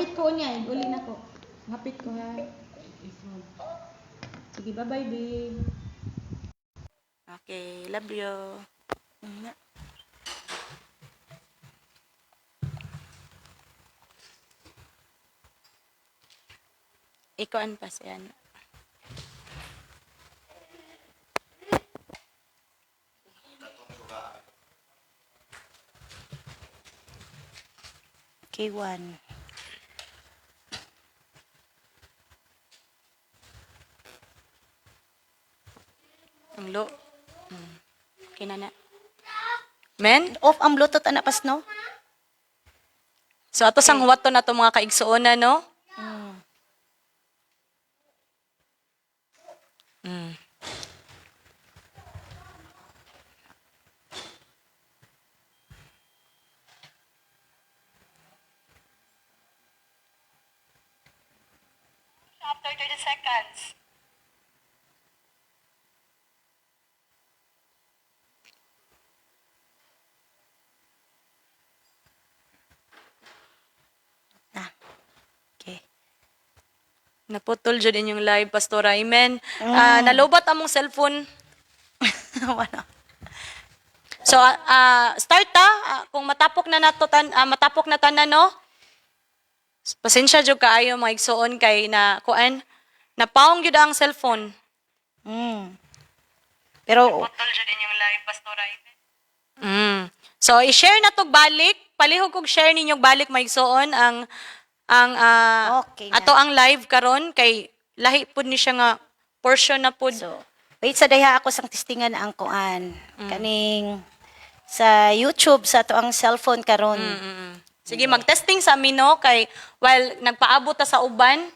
Muhapit ko niya, uli na ko. Muhapit ko ha. Sige, bye-bye, babe. Okay, love you. Ikuan pa siya. K1. Ang lo. Okay na na. Men? Off ang Bluetooth ana pas no? So ato sang huwato na to mga kaigsuonan, no? After 30 seconds. Na. Okay. Naputol jud inyong live, Pastora. Amen. Ah, nalobat among cellphone. Wala. So start ta. Kung matapok na nato matapok na tanan, no. Pasensya jud kaayo mga igsuon kay na kuan napaong gyud ang cellphone. Pero Putol jud inyong live, Pastora. So i-share na tog balik, palihog kog share ninyo balik mga igsuon ang Okay na. ato ang live karon kay lahi pud ni siya nga portion na pud. So, wait sa dayha ako sang testingan ang kuan. Kaning sa YouTube sa ato ang cellphone karon. Sige, mag-testing sa amin, no? Kay, while nagpaabot ta sa uban.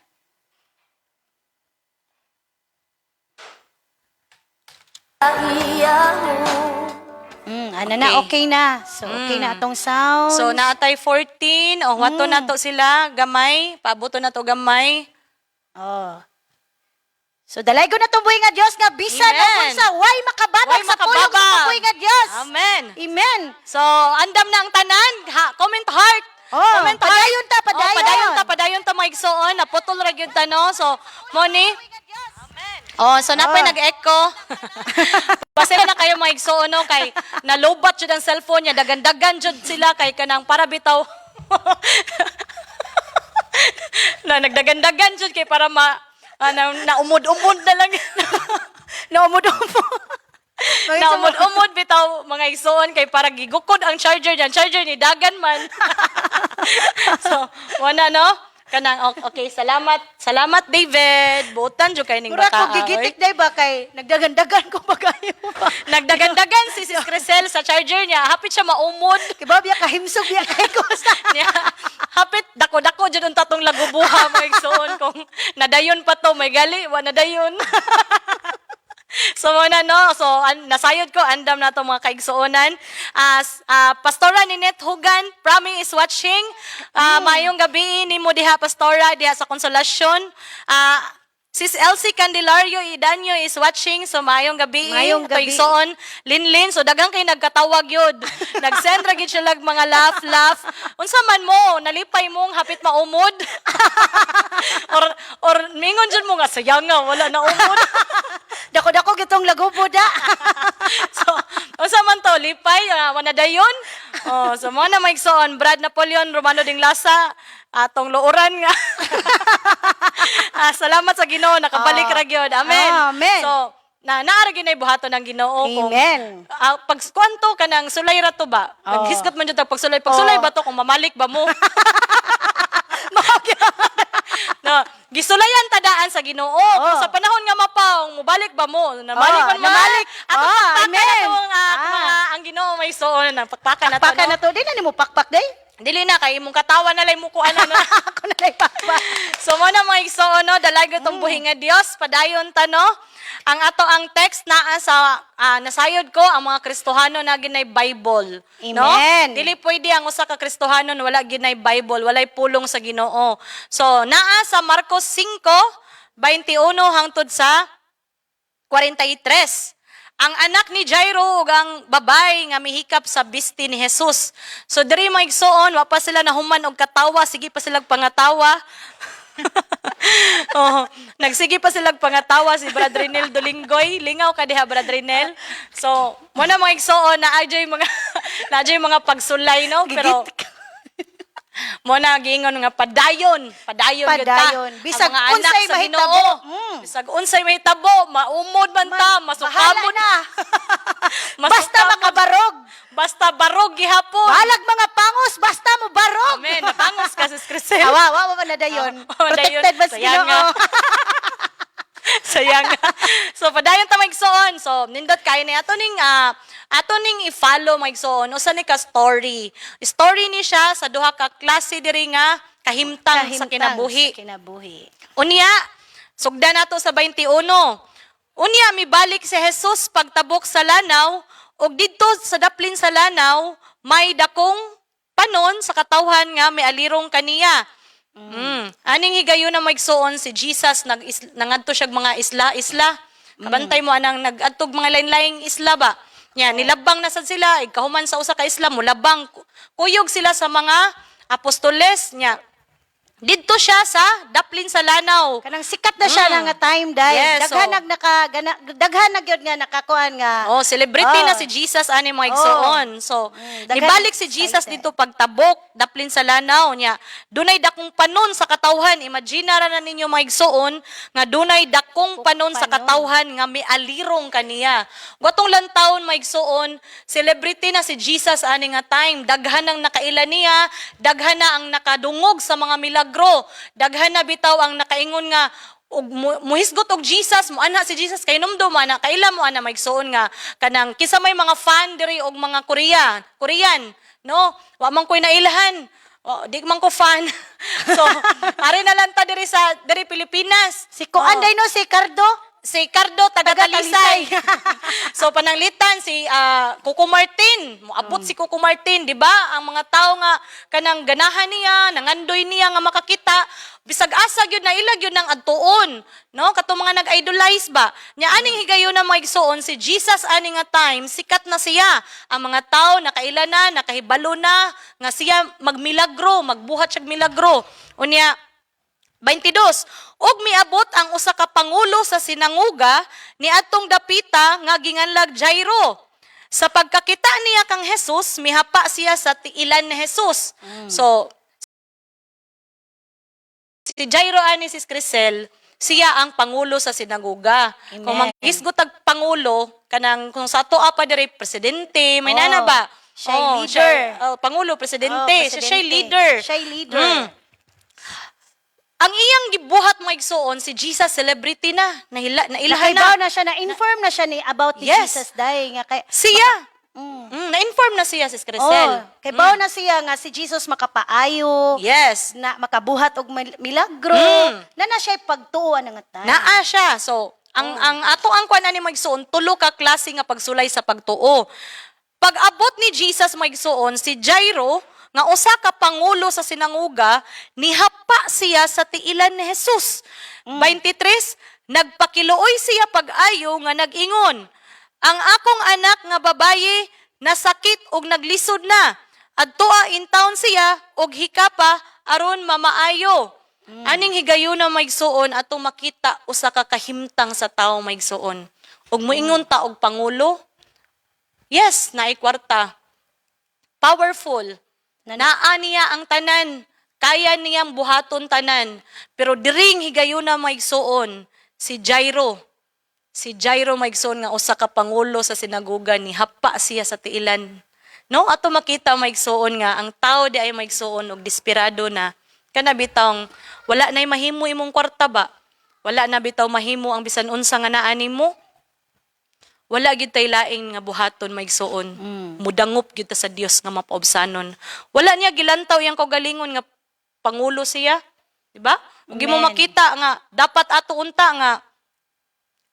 Ano na okay na. So okay na atong sound. So, naatay 14. O, wato na to sila. Gamay. Paabuto na to gamay. Oh. So dalay ko na itong buhi nga Dios nga bisan Amen. og unsa way makababag Way sa pulong sa makababag. buhi nga Dios. Amen. Amen. So, andam na ang tanan. Ha, comment heart. Oh, Comment heart. padayon ta, padayon. Oh, padayon ta, padayon ta mga igsoon. Naputol ra gyud ta, no? So, Moni. Oh, so napay nag-echo. Pasensya na kayo mga igsoon, no? Kay nalobat jud ang cellphone niya, dagandagan jud sila kay kanang para bitaw. Na nagdagandagan jud kay para ma na, naumod-umod na lang. Naumod-umod. Naumod-umod bitaw mga igsoon kay para gigukod ang charger niyan. Charger ni dagan man. So, wala no? Kanang okay, salamat. Salamat David. Buotan jud kay ning Mura bata. ko gigitik day ba kay nagdagandagan ko ba kayo ba? Nagdagandagan si Sis Crisel sa charger niya. Hapit siya maumod. Kay ba biya kahimsog biya kay ko sa. Niya, hapit dako-dako jud ang tatong lagubuha mga igsoon kung nadayon pa to may gali wa nadayon. So mo na no, so nasayod ko andam na to mga kaigsuonan. As Pastora Ninette Hugan, Prami is watching. Maayong gabi nimo diha Pastora diha sa Konsolasyon. Sis Elsie Candelario Idanyo is watching. So maayong gabi. Maayong Ato gabi. igsoon Linlin. So daghang kay nagkatawag yun. Nag-send ra gid siya lag mga laugh laugh. Unsa man mo nalipay mong hapit maumod. Or mingon jud mo nga sayang nga wala na umod. Dako-dako gitong lagubo da. So, unsa man to lipay wala dayon. Oh, so mo na maigsoon Brad Napoleon Romano ding Lasa atong looran nga. Salamat sa Ginoo nakabalik ra gyud. Amen. Amen. So, na naa ra gyud nay buhaton ng Ginoo kung Amen. Pag kwanto ka ng sulay ra to ba? Oh. Naghisgot man jud ta pagsulay, pagsulay Oh. ba to kung mamalik ba mo? No, gisulayan tadaan sa Ginoo. Kung sa panahon nga mapaong, mubalik ba mo? Namalik Oh, man mo. namalik. Ato Oh, pakpakan na amen. to ang, mga ang Ginoo may suon ang pakpakan na to. Pakpakan No? na to. Di na nimo pakpak day. Dili na kay imong katawan na lay mo kuan na. Ako na lay pakpak. So mo na mga igsoon no, dalag itong buhi nga Dios, padayon ta no. Ang ato ang text naa sa nasayod ko ang mga Kristohano na ginay Bible, no? Amen. Dili pwede ang usa ka Kristohano na wala ginay Bible, walay pulong sa Ginoo. So naa sa Marcos 5:21 hangtod sa 43. Ang anak ni Jairo ug ang babay nga mihikap sa bisti ni Jesus. So diri, mga igsoon, wa pa sila nahuman og katawa, sige pa sila pangatawa. Oh, nagsige pa sila pangatawa si Brad Renel Dolinggoy. Lingaw ka diha, Brad Renel. So, mo na, mga igsoon, na mga pagsulay, no? Pero Gigit ka. mo na giingon nga padayon, padayon gyud ta. Padayon. Bisag Ang mga anak unsay sa mahitabo. Ginoo. Bisag unsay mahitabo, maumod man ta, Bahala masukamot na. Basta masukamot. makabarog. Basta barog gihapon. Balag mga pangos, basta mo barog. Amen. Napangos ka, Sis Crisel. Awa, wa, wa, na dayon. Oh, dayon. Protected ba sa Sayang Ginoo? nga. Sayang nga. So padayon ta, mga igsoon. So nindot kayo ni ato ning i-follow, mga igsoon. Usa ni ka story. Story ni siya sa duha ka klase diri nga kahimtang sa Kahimtang kinabuhi. sa kinabuhi. Unya, sugdan nato sa 21. Unya, mibalik si Jesus pagtabok sa lanaw, ug didto sa daplin sa lanaw, may dakong panon sa katawhan nga may alirong kaniya. Aning higayon na, maigsoon, si Jesus nag nangadto siya mga isla-isla. Kabantay mo anang nagadtog mga lain-laing isla ba? Nya nilabang na sad sila, ikahuman sa usa ka isla mulabang, kuyog sila sa mga apostoles nya. Didto siya sa daplin sa lanaw. Kanang sikat na siya na nga time dahil Yes, daghan so- nag naka gana, daghan na gyud nga nakakuan nga. Oh, celebrity Oh. na si Jesus ani, mga igsoon. So, Daghan nibalik si Jesus excited. dito pagtabok daplin sa lanaw niya. Dunay dakong panon sa katawhan. Imagine ra na ninyo, mga igsoon, nga dunay dakong panon sa panon. katawhan nga mialirong kaniya. Gatong lantawon, mga igsoon, celebrity na si Jesus ani nga time. Daghan ang nakaila niya, daghan na ang nakadungog sa mga milagro, daghan na bitaw ang nakaingon nga og muhisgot og Jesus, mo anha si Jesus kay numdum ana, kaila mo ana, maigsoon, nga kanang kisa may mga fan diri og mga Korea, Korean, no? Wa man koy nailhan. O, di man ko fan. So, ari na lang ta diri sa diri Pilipinas. Si kuan Oh. day no, si Cardo. Si Cardo taga-Talisay. So pananglitan si Coco Martin, moabot si Coco Martin, di ba? Ang mga tao nga kanang ganahan niya, nangandoy niya nga makakita, bisag asa gyud na ila gyud nang adtuon, no? Katong mga nag-idolize ba. Nya aning higayon na, mga igsoon, si Jesus ani nga time sikat na siya. Ang mga tao nakaila na, nakahibalo na nga siya magmilagro, magbuhat siya milagro. Unya 22. Ug miabot ang usa ka pangulo sa sinaguga ni atong dapita nga ginganlag Jairo. Sa pagkakita niya kang Jesus, mihapa siya sa tiilan ni Jesus. So si Jairo ani, si Crisel, siya ang pangulo sa sinaguga. Amen. Kung manghisgot tag pangulo, kanang kung sa ato pa diri presidente, may Oh, nana ba? siya'y Oh, leader. Siya, oh, pangulo, presidente, Oh, siya siya'y presidente. leader. Siya'y leader. Ang iyang gibuhat, mga igsoon, si Jesus celebrity na, nahila, nailahan Nakaibaw na. na siya, na-inform na siya ni about ni Jesus day nga kay Siya. Na-inform na siya, Sis Crisel. Oh, kay baw na siya nga si Jesus makapaayo, na makabuhat og milagro, na siya pagtuo nga time. Naa siya. So, ang ato ang kuan ani, magsuon, tulo ka klase nga pagsulay sa pagtuo. Pag-abot ni Jesus, maigsoon, si Jairo nga usa ka pangulo sa sinaguga, nihapa siya sa tiilan ni Jesus. 23, nagpakiluoy siya pag-ayo nga nag-ingon, "Ang akong anak nga babaye nasakit og naglisod na. Adtoa in town siya og hikapa aron mamaayo." Aning higayuna, maigsuon, atong makita usa ka kahimtang sa tawo, maigsuon. Ug moingon ta og pangulo, yes, naay kwarta. Powerful. Naa niya ang tanan. Kaya niyang buhaton tanan. Pero diring higayuna, maigsuon, si Jairo. Si Jairo, maigsuon, nga usa ka pangulo sa sinaguga, ni hapa siya sa tiilan. No, ato makita, maigsuon, nga ang tao di ay, maigsuon, og desperado na. Kana bitawng wala nay mahimo imong kwarta ba? Wala na bitaw mahimo ang bisan unsa nga naa nimo. Wala gyud tay laing nga buhaton, maigsuon. Mudangop gyud ta sa Dios nga mapaubsanon. Wala niya gilantaw iyang kaugalingon nga pangulo siya, di ba? Ug mo Amen. makita nga dapat ato unta nga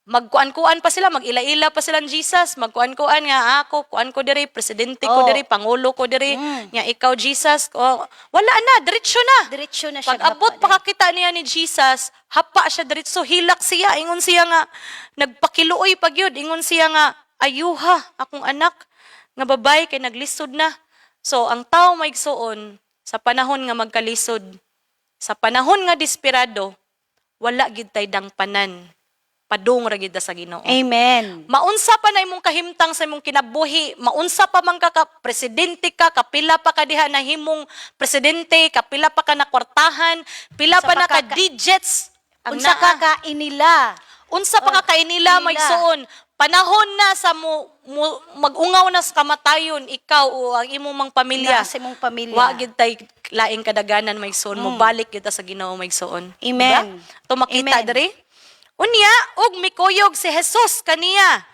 magkuan-kuan pa sila, mag-ila-ila pa sila ng Jesus, magkuan-kuan nga "Ah, ako, kuan ko diri, presidente ko diri, pangulo ko diri, nga ikaw Jesus." Oh, wala na, diretso na. Diretso na siya. Pag abot gapon. pakakita niya ni Jesus, hapa siya diretso, hilak siya, ingon siya nga nagpakiluoy pag yun, ingon siya nga Ayuha akong anak nga babae kay naglisod na." So ang tao, mga igsuon, sa panahon nga magkalisod, sa panahon nga desperado, wala gid tay dangpanan. Padung ra gid ta sa Ginoo. Amen. Maunsa pa na imong kahimtang sa imong kinabuhi, maunsa pa man ka, ka presidente ka, kapila pa ka diha nahimong presidente, kapila pa ka na kwartahan, pila Unsa pa na pa ka ka- digits ang Unsa ka naa. ka inila. Unsa pa ka kainila, inila. Mga igsuon. Panahon na sa mo magungaw na sa kamatayon ikaw o ang imong mang pamilya. Naa sa imong pamilya. Wa gid tay laing kadaganan, mga igsuon, mo balik kita sa Ginoo, mga igsuon. Amen. Diba? To makita Amen. diri. Unya og mikuyog si Jesus kaniya.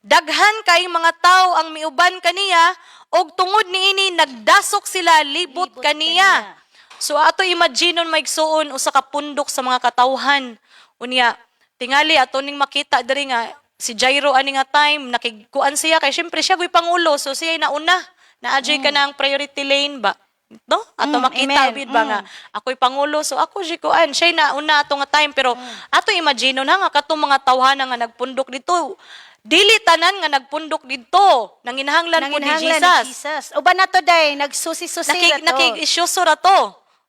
Daghan kay mga tao ang miuban kaniya og tungod niini nagdasok sila libot, Libot kaniya. kaniya. So ato imaginon, mga igsuon, usa ka pundok sa mga katawhan. Unya tingali ato ning makita diri nga si Jairo ani nga time nakigkuan siya kay syempre siya guy pangulo, so siya nauna. Naadyoy ka na ang priority lane ba? No? Ato makita amen. bid ba nga ako'y pangulo, so ako si kuan, siya nauna ato nga time, pero ato imagine na nga katong mga tawhana nga nagpundok dito, dili tanan nga nagpundok didto nanginahanglan po ni Nanginahanglan Jesus. ni Jesus. Uban na to day, nagsusi-susi Nakig ra to. Nakig-isyoso ra to.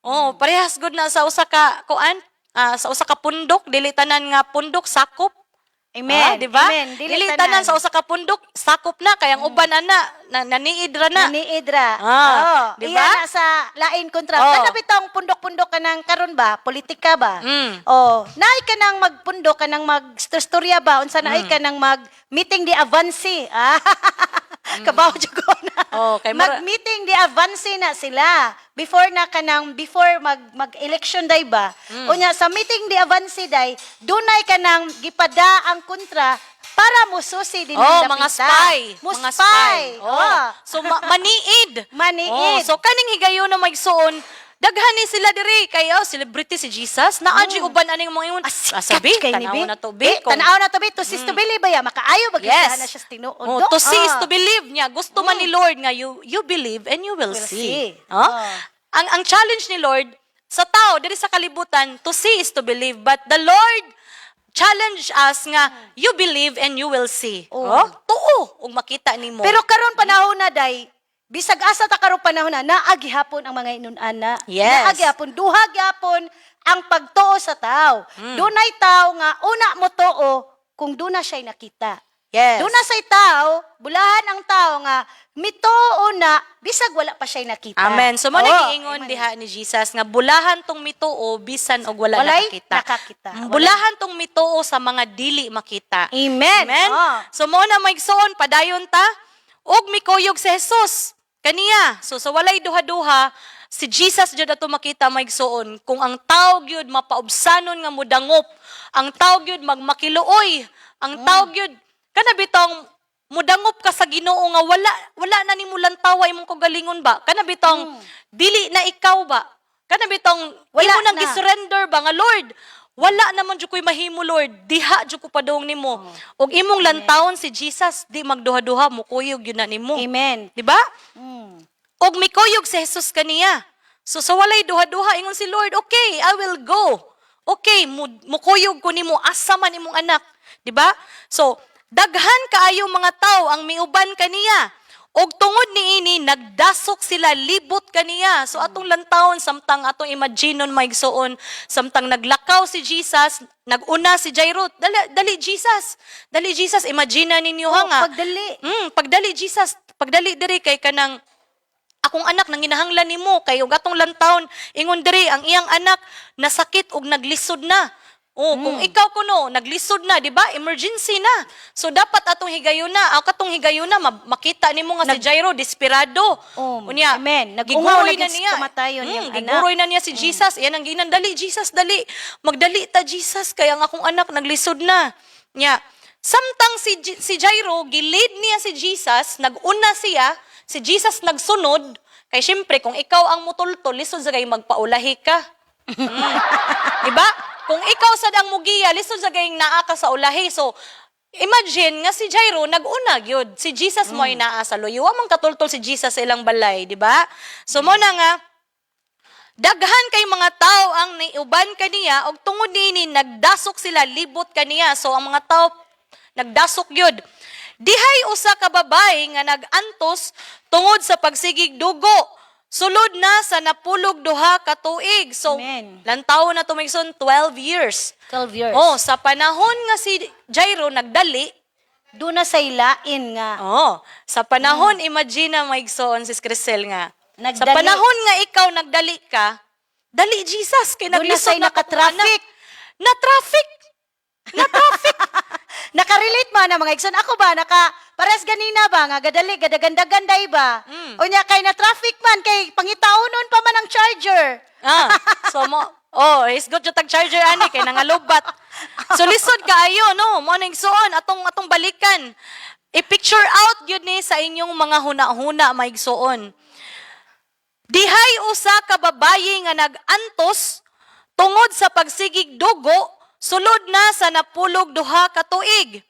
Oh, parehas gud na sa usa ka kuan, sa usa ka pundok, dili tanan nga pundok sakop. Amen. Ah, di ba? Amen. Dili tanan sa usa ka pundok sakop na kay ang uban ana na, naniid ra na. Naniid ra. Ah, Oo. di ba? Iya na sa lain kontra. Oo. Kana bitong pundok-pundok ka ng karon ba, politika ba? Oh, naay ka nang magpundok ka nang magstorya ba, unsa naay ka nang mag meeting di avance. Ah. Kabaw jud ko na. Oh, kay mag-meeting di avance na sila. Before na kanang before mag mag-election day ba? Unya sa meeting di avance day, dunay kanang gipada ang kontra para mususi din Oh, ang mga dapita. spy. Mo Mga spy. spy. Oh. Oh. So maniid. Maniid. Oh, so kaning higayon na maigsuon, daghan ni sila diri kay oh, celebrity si Jesus. Naa mm. uban aning mga ingon. Ah, sikat Sabi, kay ni tan-aw Bi. na to bi. Eh, tan-aw na to bi. To see is to believe ba ya? Makaayo ba Yes. na siya sa tinuod? Oh, no? to see is Ah. to believe niya. Gusto man ni Lord nga you believe and you will Will see. see. Oh? Oh. Ang challenge ni Lord sa tao diri sa kalibutan, to see is to believe, but the Lord challenge us nga you believe and you will see. Oh. Oh, tuo ug makita nimo. Pero karon panahon na day, bisag asa ta karon panahon na, naa gihapon ang mga inun-ana. Yes. Naa gihapon, duha gihapon ang pagtuo sa tao. Dunay tao nga una mo tuo kung duna siya'y nakita. Duna say tao, bulahan ang tao nga mituo na bisag wala pa siya'y nakita. Amen. So mo Oh, nagiingon amen. diha ni Jesus nga bulahan tong mituo bisan og wala Walay nakakita. nakakita. Bulahan tong mituo sa mga dili makita. Amen. Amen. Oh. So mo na maigsoon, padayon ta og mikuyog si Jesus kaniya. So sa walay duha-duha si Jesus jud ato makita, maigsoon, kung ang tao gyud mapaubsanon nga mudangop, ang tao gyud magmakiluoy, ang tao gyud kana bitong mudangop ka sa Ginoo nga wala wala na nimo lantawa imong kagalingon ba, kana bitong dili na ikaw ba, kana bitong Wala imo nang na. gisurrender ba nga, "Lord, wala naman jud ko'y mahimo, Lord, diha jud ko padung nimo," ug imong lantawon si Jesus, di magduha-duha mukuyog yun na nimo. Amen. Di ba? Og mikuyog si Jesus kaniya. So sa walay duha-duha ingon si Lord, "Okay, I will go. Okay, mukuyog ko nimo asa man imong anak." Di ba? So daghan kaayo mga tao ang miuban kaniya. Og tungod niini nagdasok sila libot kaniya. So atong lantawon samtang atong imaginon, maigsoon, samtang naglakaw si Jesus, naguna si Jairo, "Dali, dali Jesus. Dali Jesus." Imagine na ninyo ha Oh, nga. Pagdali. Pagdali Jesus, pagdali diri kay kanang akong anak nanginahanglan nimo kay og atong lantawon ingon diri ang iyang anak nasakit og naglisod na. Oh, kung ikaw kuno naglisod na, di ba? Emergency na. So dapat atong higayuna, ang katong higayuna makita nimo nga si Jairo desperado. Oh, Unya, amen. Nag-ungaw giguroy na na gid sa niya. kamatayon iyang anak. Giguroy na niya si Jesus. Iyan ang ginan, "Dali Jesus, dali. Magdali ta Jesus kay ang akong anak naglisod na." Nya, samtang si Jairo gilid niya si Jesus, naguna siya, si Jesus nagsunod. Kay syempre kung ikaw ang mutultol, lisod sa kay magpaulahi ka. Diba? Kung ikaw sad ang mugiya, lisod sa kay naa ka sa ulahi. So, imagine nga si Jairo naguna gyud. Si Jesus mo ay naa sa luyo. Wa man katultol si Jesus sa ilang balay, di ba? So mo na nga daghan kay mga tao ang niuban kaniya og tungod niini nagdasok sila libot kaniya. So ang mga tao nagdasok gyud. Dihay usa ka babay nga nag-antos tungod sa pagsigig dugo. Sulod na sa 12 ka tuig. So, Amen. lantaw na to, mga igsoon, 12 years. 12 years. Oh, sa panahon nga si Jairo nagdali, Doon na say lain nga. oh, sa panahon, imagine na, mga igsoon, Sis Crisel, nga. Sa Nagdali. panahon nga ikaw nagdali ka, dali Jesus kay Doon na naglisod say na ka kung naka-traffic. anak. Na-traffic. Na-traffic. Nakarelate man na, mga igsoon. Ako ba, naka, pares ganina ba, nga gadali, gadaganda-ganday ba? Unya, kay na traffic man, kay pangitaunon pa man ang charger. Ah, so mo, oh, is good tag charger ani kay nangalubat. So lisod kaayo, no? Mo ning suon atong balikan. I-picture out gyud ni sa inyong mga huna-huna, maigsoon. Dihay usa ka babayi nga nag-antos tungod sa pagsigig dugo sulod na sa 12 ka tuig.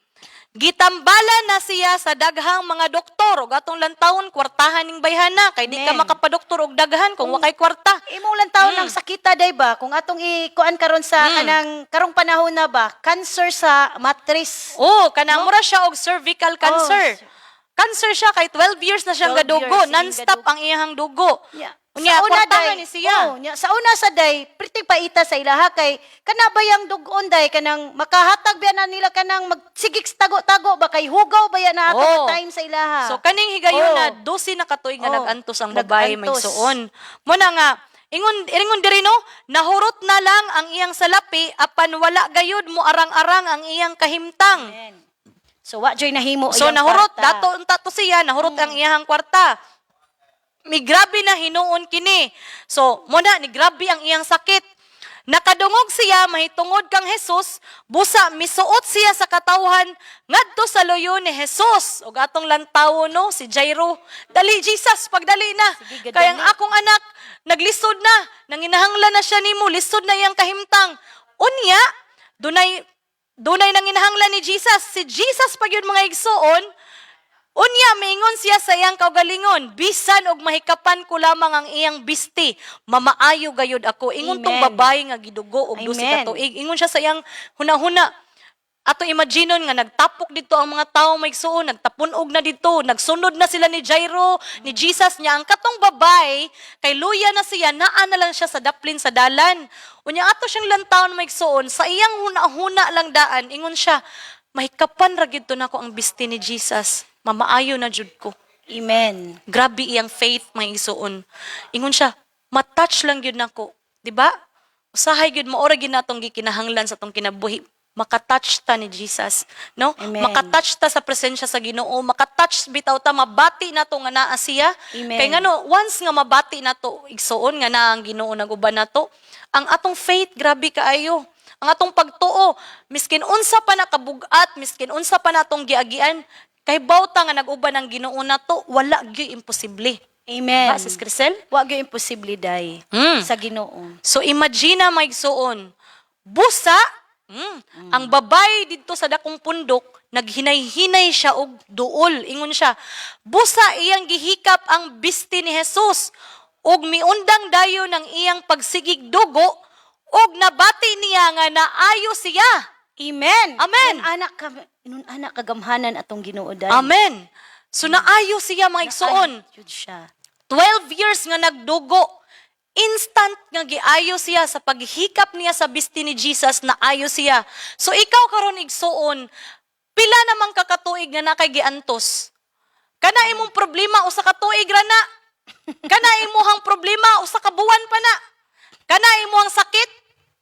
Gitambala na siya sa daghang mga doktor ug atong lantawon kwartahan ning bayhana kay di ka Amen. makapadoktor og daghan kung wa kay kwarta. Imong lang taon ang sakita day ba kung atong ikuan karon sa kanang karong panahon na ba, cancer sa matris. Oh, kanang mura siya og cervical cancer. Oh. Cancer siya kay 12 years na siyang 12 gadugo, years, sige, non-stop gadugo. ang iyang dugo. Yeah. Unya, kwartahan ni siya. Oh, nya, sa una sa day, pretty paita sa ilaha kay kana ba yang dugon day kanang makahatag biya na nila kanang magsigig tago-tago ba kay hugaw ba yan na ato Oh. time sa ilaha. So kaning higayon na 12 na katuig nga nag-antos ang babae, may Nag-antos. suon. Mo na nga ingon diri, no, nahurot na lang ang iyang salapi apan wala gayud mo arang-arang ang iyang kahimtang. Amen. So wa joy nahimo So iyang nahurot kwarta. dato unta to siya, nahurot ang iyang kwarta. Migrabe na hinuon kini. So mo na ni grabe ang iyang sakit. Nakadungog siya mahitungod kang Jesus, busa misuot siya sa katawhan ngadto sa luyo ni Jesus. Ug atong lantawo, no, si Jairo, "Dali Jesus, pagdali na." Sige, gadali. Kay ang akong anak naglisod na, nanginahanglan na siya nimo, lisod na iyang kahimtang. Unya, dunay nanginahanglan ni Jesus. Si Jesus pag yun, mga igsoon. Unya, miingon siya sa iyang kaugalingon, "Bisan og mahikapan ko lamang ang iyang bisti, mamaayo gayud ako." Ingon tong Amen. babae nga gidugo og 12 ka Amen. tuig. Ingon siya sa iyang hunahuna. Ato imaginon nga nagtapok dito ang mga tao, may igsuon, nagtapunog na dito, nagsunod na sila ni Jairo, ni Jesus niya. Ang katong babae, kay luya na siya, naa na lang siya sa daplin sa dalan. Unya ato siyang lantawon, may igsuon, sa iyang huna-huna lang daan, ingon siya, "Mahikapan ra gyud to nako ang bisti ni Jesus. Mamaayo na jud ko." Amen. Grabe iyang faith, mga igsuon. Ingon siya, "Matouch lang gyud nako." Di ba? Usahay gyud maora gyud natong gikinahanglan sa tong kinabuhi. Makatouch ta ni Jesus, no? Amen. Makatouch ta sa presensya sa Ginoo, makatouch bitaw ta, mabati nato nga naa siya. Amen. Kay ngano once nga mabati nato, igsuon, nga naa ang Ginoo nag-uban nato, ang atong faith grabe kaayo. Ang atong pagtuo, miskin unsa pa na kabugat, miskin unsa pa natong giagian, kay bawta nga nag-uban ang Ginoo nato, wala gyud imposible. Amen. Ba, Sis Crisel? Wa gyud imposible day sa Ginoo. So imagine na, maigsuon, busa, ang babae didto sa dakong pundok, naghinay-hinay siya og duol. Ingon siya, busa iyang gihikap ang bisti ni Jesus, ug miundang dayon ang iyang pagsigig dugo, ug nabati niya nga naayo siya. Amen. Amen. Ingon anak kagamhanan atong Ginoo day. Amen. So naayo siya, mga igsuon. Naayo jud siya. 12 years nga nagdugo. Instant nga giayo siya sa paghikap niya sa bisti ni Jesus, naayo siya. So ikaw karon, igsuon, pila namang kakatuig nga nakay giantos? Kana imong problema 1 ka tuig ra na. Kana imuhang problema 1 ka buwan pa na. Kana imuhang sakit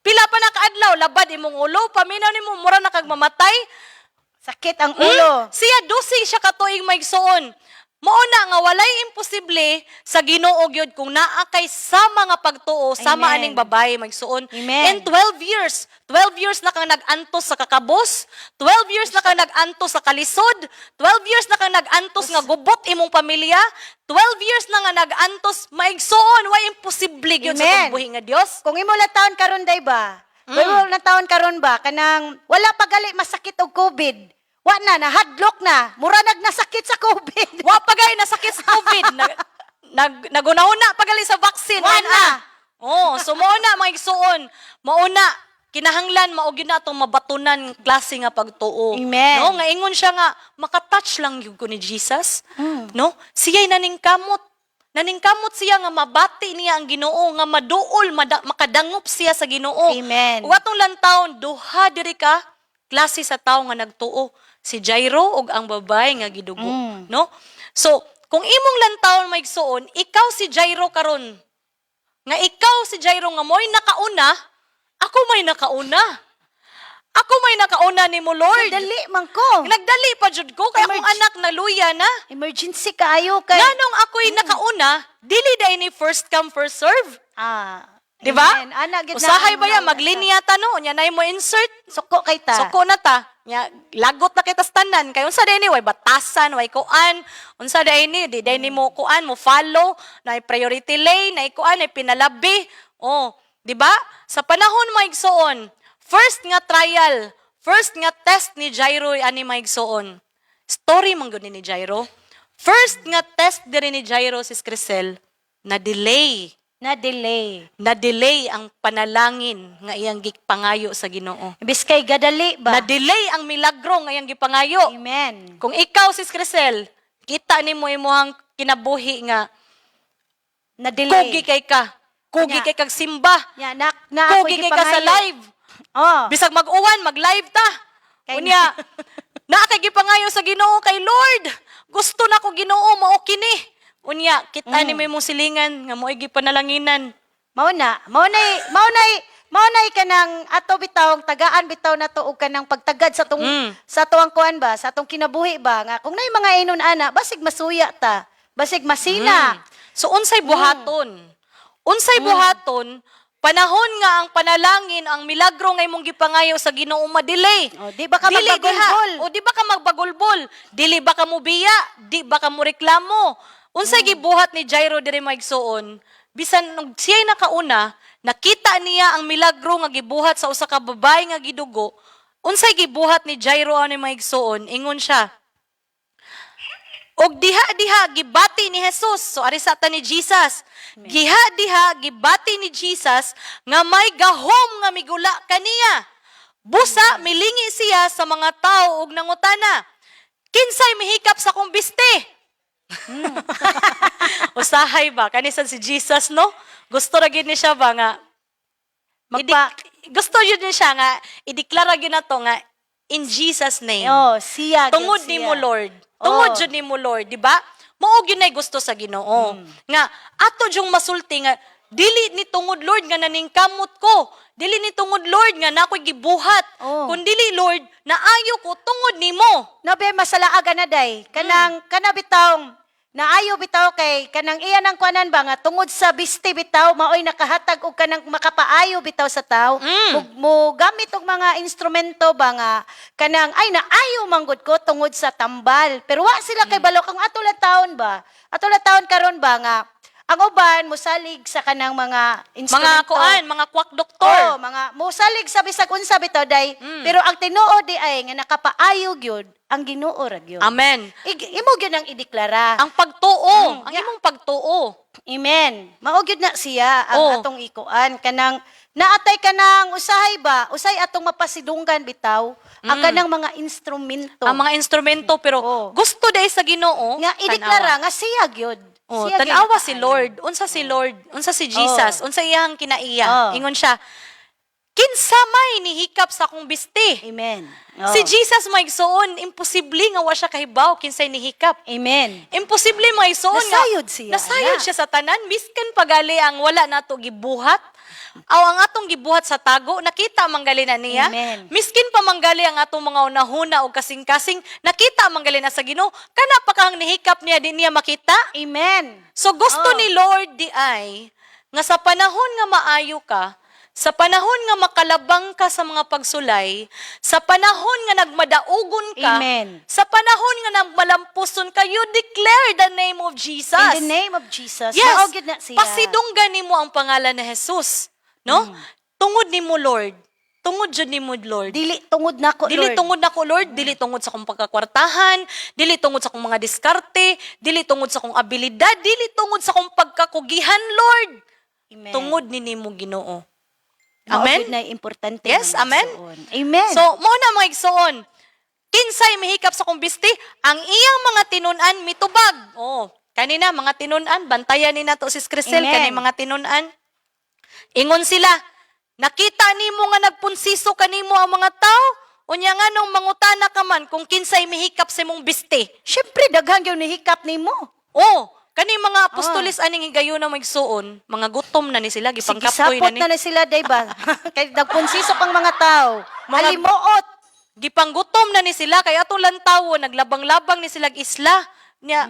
pila pa na kaadlaw, labad imong ulo, paminaw nimo mura na kag mamatay. Sakit ang ulo. Siya 12 siya katuig, maigsoon. Mao na nga walay imposible sa Ginoo gyud kung naa kay sama nga pagtuo sama Amen. aning babae, maigsoon. Amen. In 12 years, 12 years na kang nag-antos sa kakabos, 12 years na kang nag-antos sa kalisod, 12 years na kang nag-antos nga gubot imong pamilya, 12 years na nga nag-antos, maigsoon, way imposible gyud sa Amen. atong buhi nga Dios. Kung imo lang taon karon day ba? Kung imo lang taon karon ba kanang wala pa gali masakit og COVID. Wa na nahadlok na, mura nag nasakit sa COVID. Wa pa gay nasakit sa COVID. Nag nagunahuna pa gali sa vaccine. Wa Ana. na. Oh, so mao na, mga igsuon. Mao na. kinahanglan mao gyud na atong mabatunan klase nga pagtuo. Amen. No, nga ingon siya nga makatouch lang gyud ko ni Jesus. No? Siya'y naningkamot. Naningkamot siya nga mabati niya ang Ginoo, nga maduol, makadangop siya sa Ginoo. Amen. Ug atong lantawon, duha diri ka klase sa tawo nga nagtuo, si Jairo ug ang babae nga gidugo, no? So, kung imong lantawon, maigsuon, ikaw si Jairo karon. Nga ikaw si Jairo nga mo'y nakauna, ako may nakauna. Ako may nakauna nimo, Lord. Dali man ko. Nagdali pa jud ko kay akong anak naluya na. Emergency kaayo kay. Nganong ako'y nakauna, dili dai ni first come, first serve. Di ba? Amen. Ana gid na Usahay ang ba ya una-una. maglinya ta, no? Nya nay mo insert. Suko kay ta. Suko na ta. Nya lagot na kita sa tanan kay unsa day ni, way batasan, way kuan, unsa day ni, di day ni mo kuan mo follow, na priority lane, na kuan, na pinalabi. Oh, di ba? Sa panahon, maigsoon, first nga trial, first nga test ni Jairo ani, maigsoon. Story man gud ni Jairo. First nga test diri ni Jairo, Sis Crisel, na delay. Na delay. Na delay ang panalangin nga iyang gipangayo sa Ginoo. Imbis kay gadali ba? Na-delay ang milagro nga iyang gipangayo. Amen. Kung ikaw, Sis Crisel, kita nimo imuhang kinabuhi nga Na delay. kugi kay ka. Kugi Nya. kay kag simba. Nya na na ako Kugi kay ka sa gipangayo. live. Oh. Bisag mag-uwan, mag-live ta. Unya, naa kay gipangayo sa Ginoo kay Lord. Gusto na ko, Ginoo, mao kini. Unya, kita nimo imong silingan nga mo'y gipanalanginan. Mao na, mao na kanang ato bitawng tagaan bitaw nato og kanang pagtagad sa tong sa tuang kuan ba, sa atong kinabuhi ba nga kung nay mga inon ana, basig masuya ta, basig masina. So unsay buhaton? Unsay buhaton panahon nga ang panalangin, ang milagro nga imong gipangayo sa Ginoo madelay? Oh, di ba ka Dili diha. magbagulbol? O di ba ka magbagulbol? Dili ba ka mubiya? Di ba ka mureklamo? Unsay gibuhat ni Jairo diri, maigsuon? Bisan nung siya'y nakauna, nakita niya ang milagro nga gibuhat sa usa ka babae nga gidugo. Unsay gibuhat ni Jairo ani, maigsuon? Ingon siya, "Og diha-diha gibati ni Jesus." So ari sa ta ni Jesus. Diha-diha gibati ni Jesus nga may gahom nga migula kaniya. Busa milingi siya sa mga tao og nangutana, "Kinsay mihikap sa akong biste?" Usahay ba kanisan si Jesus, no? Gusto ra gyud ni siya ba nga gusto yun ni siya nga ideklara gyud nato nga in Jesus' name. Oh, siya gyud Tungod siya. nimo, Lord. Tungod jud nimo, Lord, di ba? Mao gyud nay gusto sa Ginoo. Nga ato jung masulti nga dili ni tungod, Lord, nga naningkamot ko. Dili ni tungod, Lord, nga nakoy gibuhat. Oh. Kun dili, Lord, naayo ko tungod nimo. No be masalaaga na day kanang kana bitawng naayo bitaw kay kanang iya nang kuanan ba nga tungod sa biste bitaw maoy nakahatag og kanang makapaayo bitaw sa tawo, ug mo gamit og mga instrumento ba nga kanang ay naayo manggod ko tungod sa tambal, pero wa sila kay balo kang ato lang taon ba, ato lang taon karon ba nga ang uban mosalig sa kanang mga Mga instrumento. kuan, mga quack doktor. Oo, mga mosalig sa bisag unsa bitaw day. Pero ang tinuod di ay nga nakapaayo gyud ang Ginoo ra gyud. Amen. Imo gyud ang ideklara. Ang pagtuo, ang Yeah. imong pagtuo. Amen. Mao gyud na siya ang atong ikuan kanang naatay kanang usahay ba, usay atong mapasidunggan bitaw ang kanang mga instrumento. Ang mga instrumento, pero gusto day sa Ginoo nga ideklara nga siya gyud. Oh, Siya gyud tan-awa si nakaayo. Lord. Unsa si Lord? Unsa si Jesus? Unsa iyang kinaiya? Ingon siya, "Kinsa may nihikap sa akong biste?" Amen. Si Jesus, maigsuon, imposible nga wa siya kahibaw kinsay nihikap. Amen. Imposible, maigsuon, nga Nasayod siya, nasayod ana. siya sa tanan miskan pagali ang wala nato gibuhat. Aw ang atong gibuhat sa tago, nakita manggali na niya. Amen. Miskin pa manggali ang atong mga unahuna o kasing-kasing, nakita manggali na sa Ginoo. Kana pa kang nihikap niya, di niya makita. Amen. So gusto ni Lord di ay nga sa panahon nga maayo ka, sa panahon nga makalabang ka sa mga pagsulay, sa panahon nga nagmadaugon ka, Amen. sa panahon nga nagmalampuson ka, you declare the name of Jesus. In the name of Jesus. Yes. Mao gyud na siya. Pasidunggan nimo ang pangalan ni Jesus, no? Tungod nimo, Lord. Tungod jud nimo, Lord. Dili tungod nako, Dili Lord. tungod nako, Lord, dili tungod sa akong pagkakwartahan, dili tungod sa akong mga diskarte, dili tungod sa akong abilidad, dili tungod sa akong pagkakugihan, Lord. Amen. Tungod ni nimo, Ginoo. Mao Amen? gyud na importante, Yes, mga amen? igsoon. Amen. So, mao na, mga igsoon. Kinsay mihikap sa kong bisti, ang iyang mga tinun-an mitubag. Oh, kanina mga tinun-an, bantayan ni nato si Crisel Amen. kani mga tinun-an. Ingon sila, "Nakita nimo nga nagpunsiso kanimo ang mga tao, unya nganong mangutana ka man kung kinsay mihikap sa imong bisti?" Syempre daghan gyud nihikap nimo. Oh, kani mga apostoles aning higayuna, mga igsoon, mga gutom na ni sila, Sige, gipangkapoy sapot na ni. na ni sila, day ba? Kay nagpunsiso pang mga tao. Alimuot. Gipanggutom na ni sila kay atong lantawo naglabang-labang ni sila isla nya.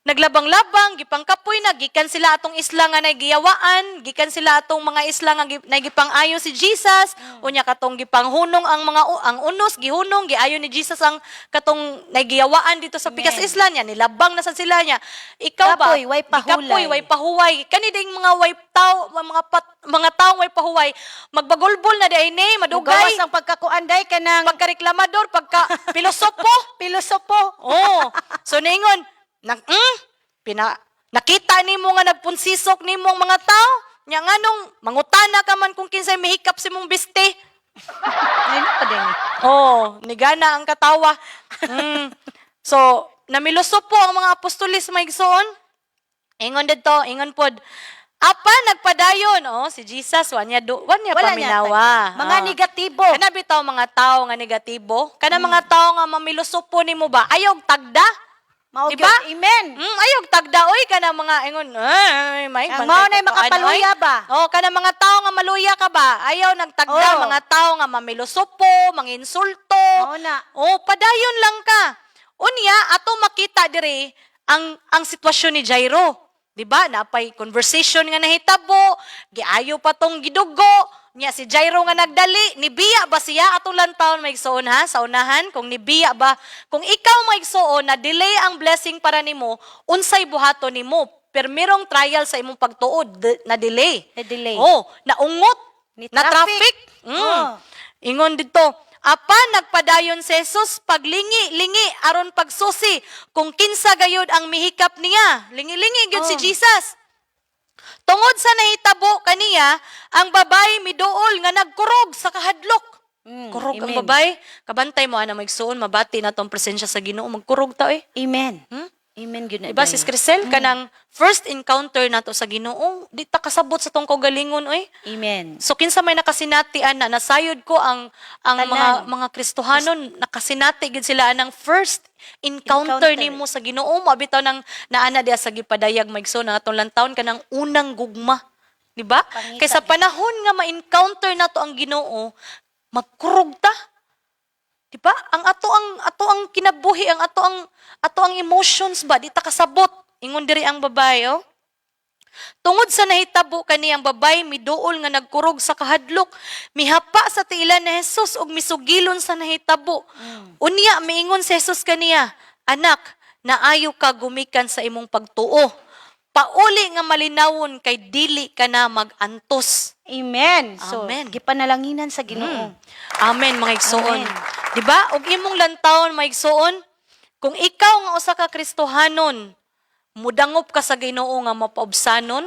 Naglabang-labang, gipangkapoy na gikan sila atong isla nga nagiyawaan, gikan sila atong mga isla nga nagipang-ayo si Jesus. Unya katong gipanghunong ang mga ang unos, gihunong, giayo ni Jesus ang katong nagiyawaan dito sa pikas isla niya, nilabang na sad sila niya. Ikaw ba? Kapoy, way pahuway. Gikapoy, way pahuway. Kani ding mga way tao, mga pat, mga taong way pahuway, magbagulbol na di ni madugay. Gawas ang pagkakuanday kanang Pagka-reklamador, pagka pilosopo. Pilosopo. Oh. So ningon, nang pina nakita nimo nga nagpunsisok nimo ang mga tao, nya nganong mangutana ka man kung kinsay mihikap sa imong biste? Ay, pa din. Oh, nigana ang katawa. So, namilusopo ang mga apostolis, mga igsoon. Ingon didto, ingon pod. Apa nagpadayon, oh, si Jesus wa niya do, wa niya Wala niya paminawa. tagda. Mga Oh. negatibo. Kana bitaw mga tao nga negatibo? Kana mga tao nga mamilusopo nimo ba? Ayaw tagda. Mao Diba? gyud. Amen. Ayaw tagda oy, kana mga ingon, ay, may Ang bantay mao na'y ko to, makapaluya ano, oy. ba? Oh, kana mga tao nga maluya ka ba? Ayaw nagtagda, mga tao nga mamilusopo, manginsulto. Mao na. Oh, padayon lang ka. Unya ato makita diri ang sitwasyon ni Jairo. 'Di ba? Napay conversation nga nahitabo, giayo pa tong gidugo. Nya si Jairo nga nagdali, nibiya ba siya? Atong lantawon, mga igsoon, ha, sa unahan kung nibiya ba, kung ikaw, mga igsoon, na delay ang blessing para nimo, unsay buhaton nimo? Permirong trial sa imong pagtuod, na delay. Na-delay. Oh, naungot, Ni na traffic. traffic. Oh. Ingon dito, apa nagpadayon si Jesus paglingi-lingi aron pagsusi kung kinsa gayud ang mihikap niya. Lingi-lingi gyud si Jesus. Tungod sa nahitabo kaniya, ang babae miduol nga nagkurog sa kahadlok. Kurog ang Amen. babae. Kabantay mo ana, maigsuon, mabati na tong presensya sa Ginoo, magkurog ta eh. Amen. Amen gyud na. Diba, Sis Crisel, kanang first encounter nato sa Ginoo, di ta kasabot sa tong kaugalingon oy. Amen. So kinsa may nakasinati ana, nasayod ko ang Tanan. mga Kristohanon nakasinati gid sila anang first encounter, Encounter. nimo sa Ginoo, mo bitaw nang naana diya sa gipadayag maigsoon ang atong lantawon kanang unang gugma. Di ba? Pangita Kay sa panahon nga ma-encounter nato ang Ginoo, magkurog ta. Di ba? Ang ato ang kinabuhi, ang ato ang emotions ba, di ta kasabot. Ingon diri ang babae, oh. Tungod sa nahitabo kaniyang babae miduol nga nagkurog sa kahadlok, mihapa sa tiilan ni Jesus ug misugilon sa nahitabo. Unya miingon si Jesus kaniya, "Anak, naayo ka gumikan sa imong pagtuo. Pauli nga malinawon kay dili ka na magantos." Amen. So, Amen. gipanalanginan sa Ginoo. Amen, mga igsoon. Amen. Di ba? Ug imong lantawon, mga igsoon, kung ikaw nga usa ka Kristohanon, mudangop ka sa Ginoo nga mapaubsanon,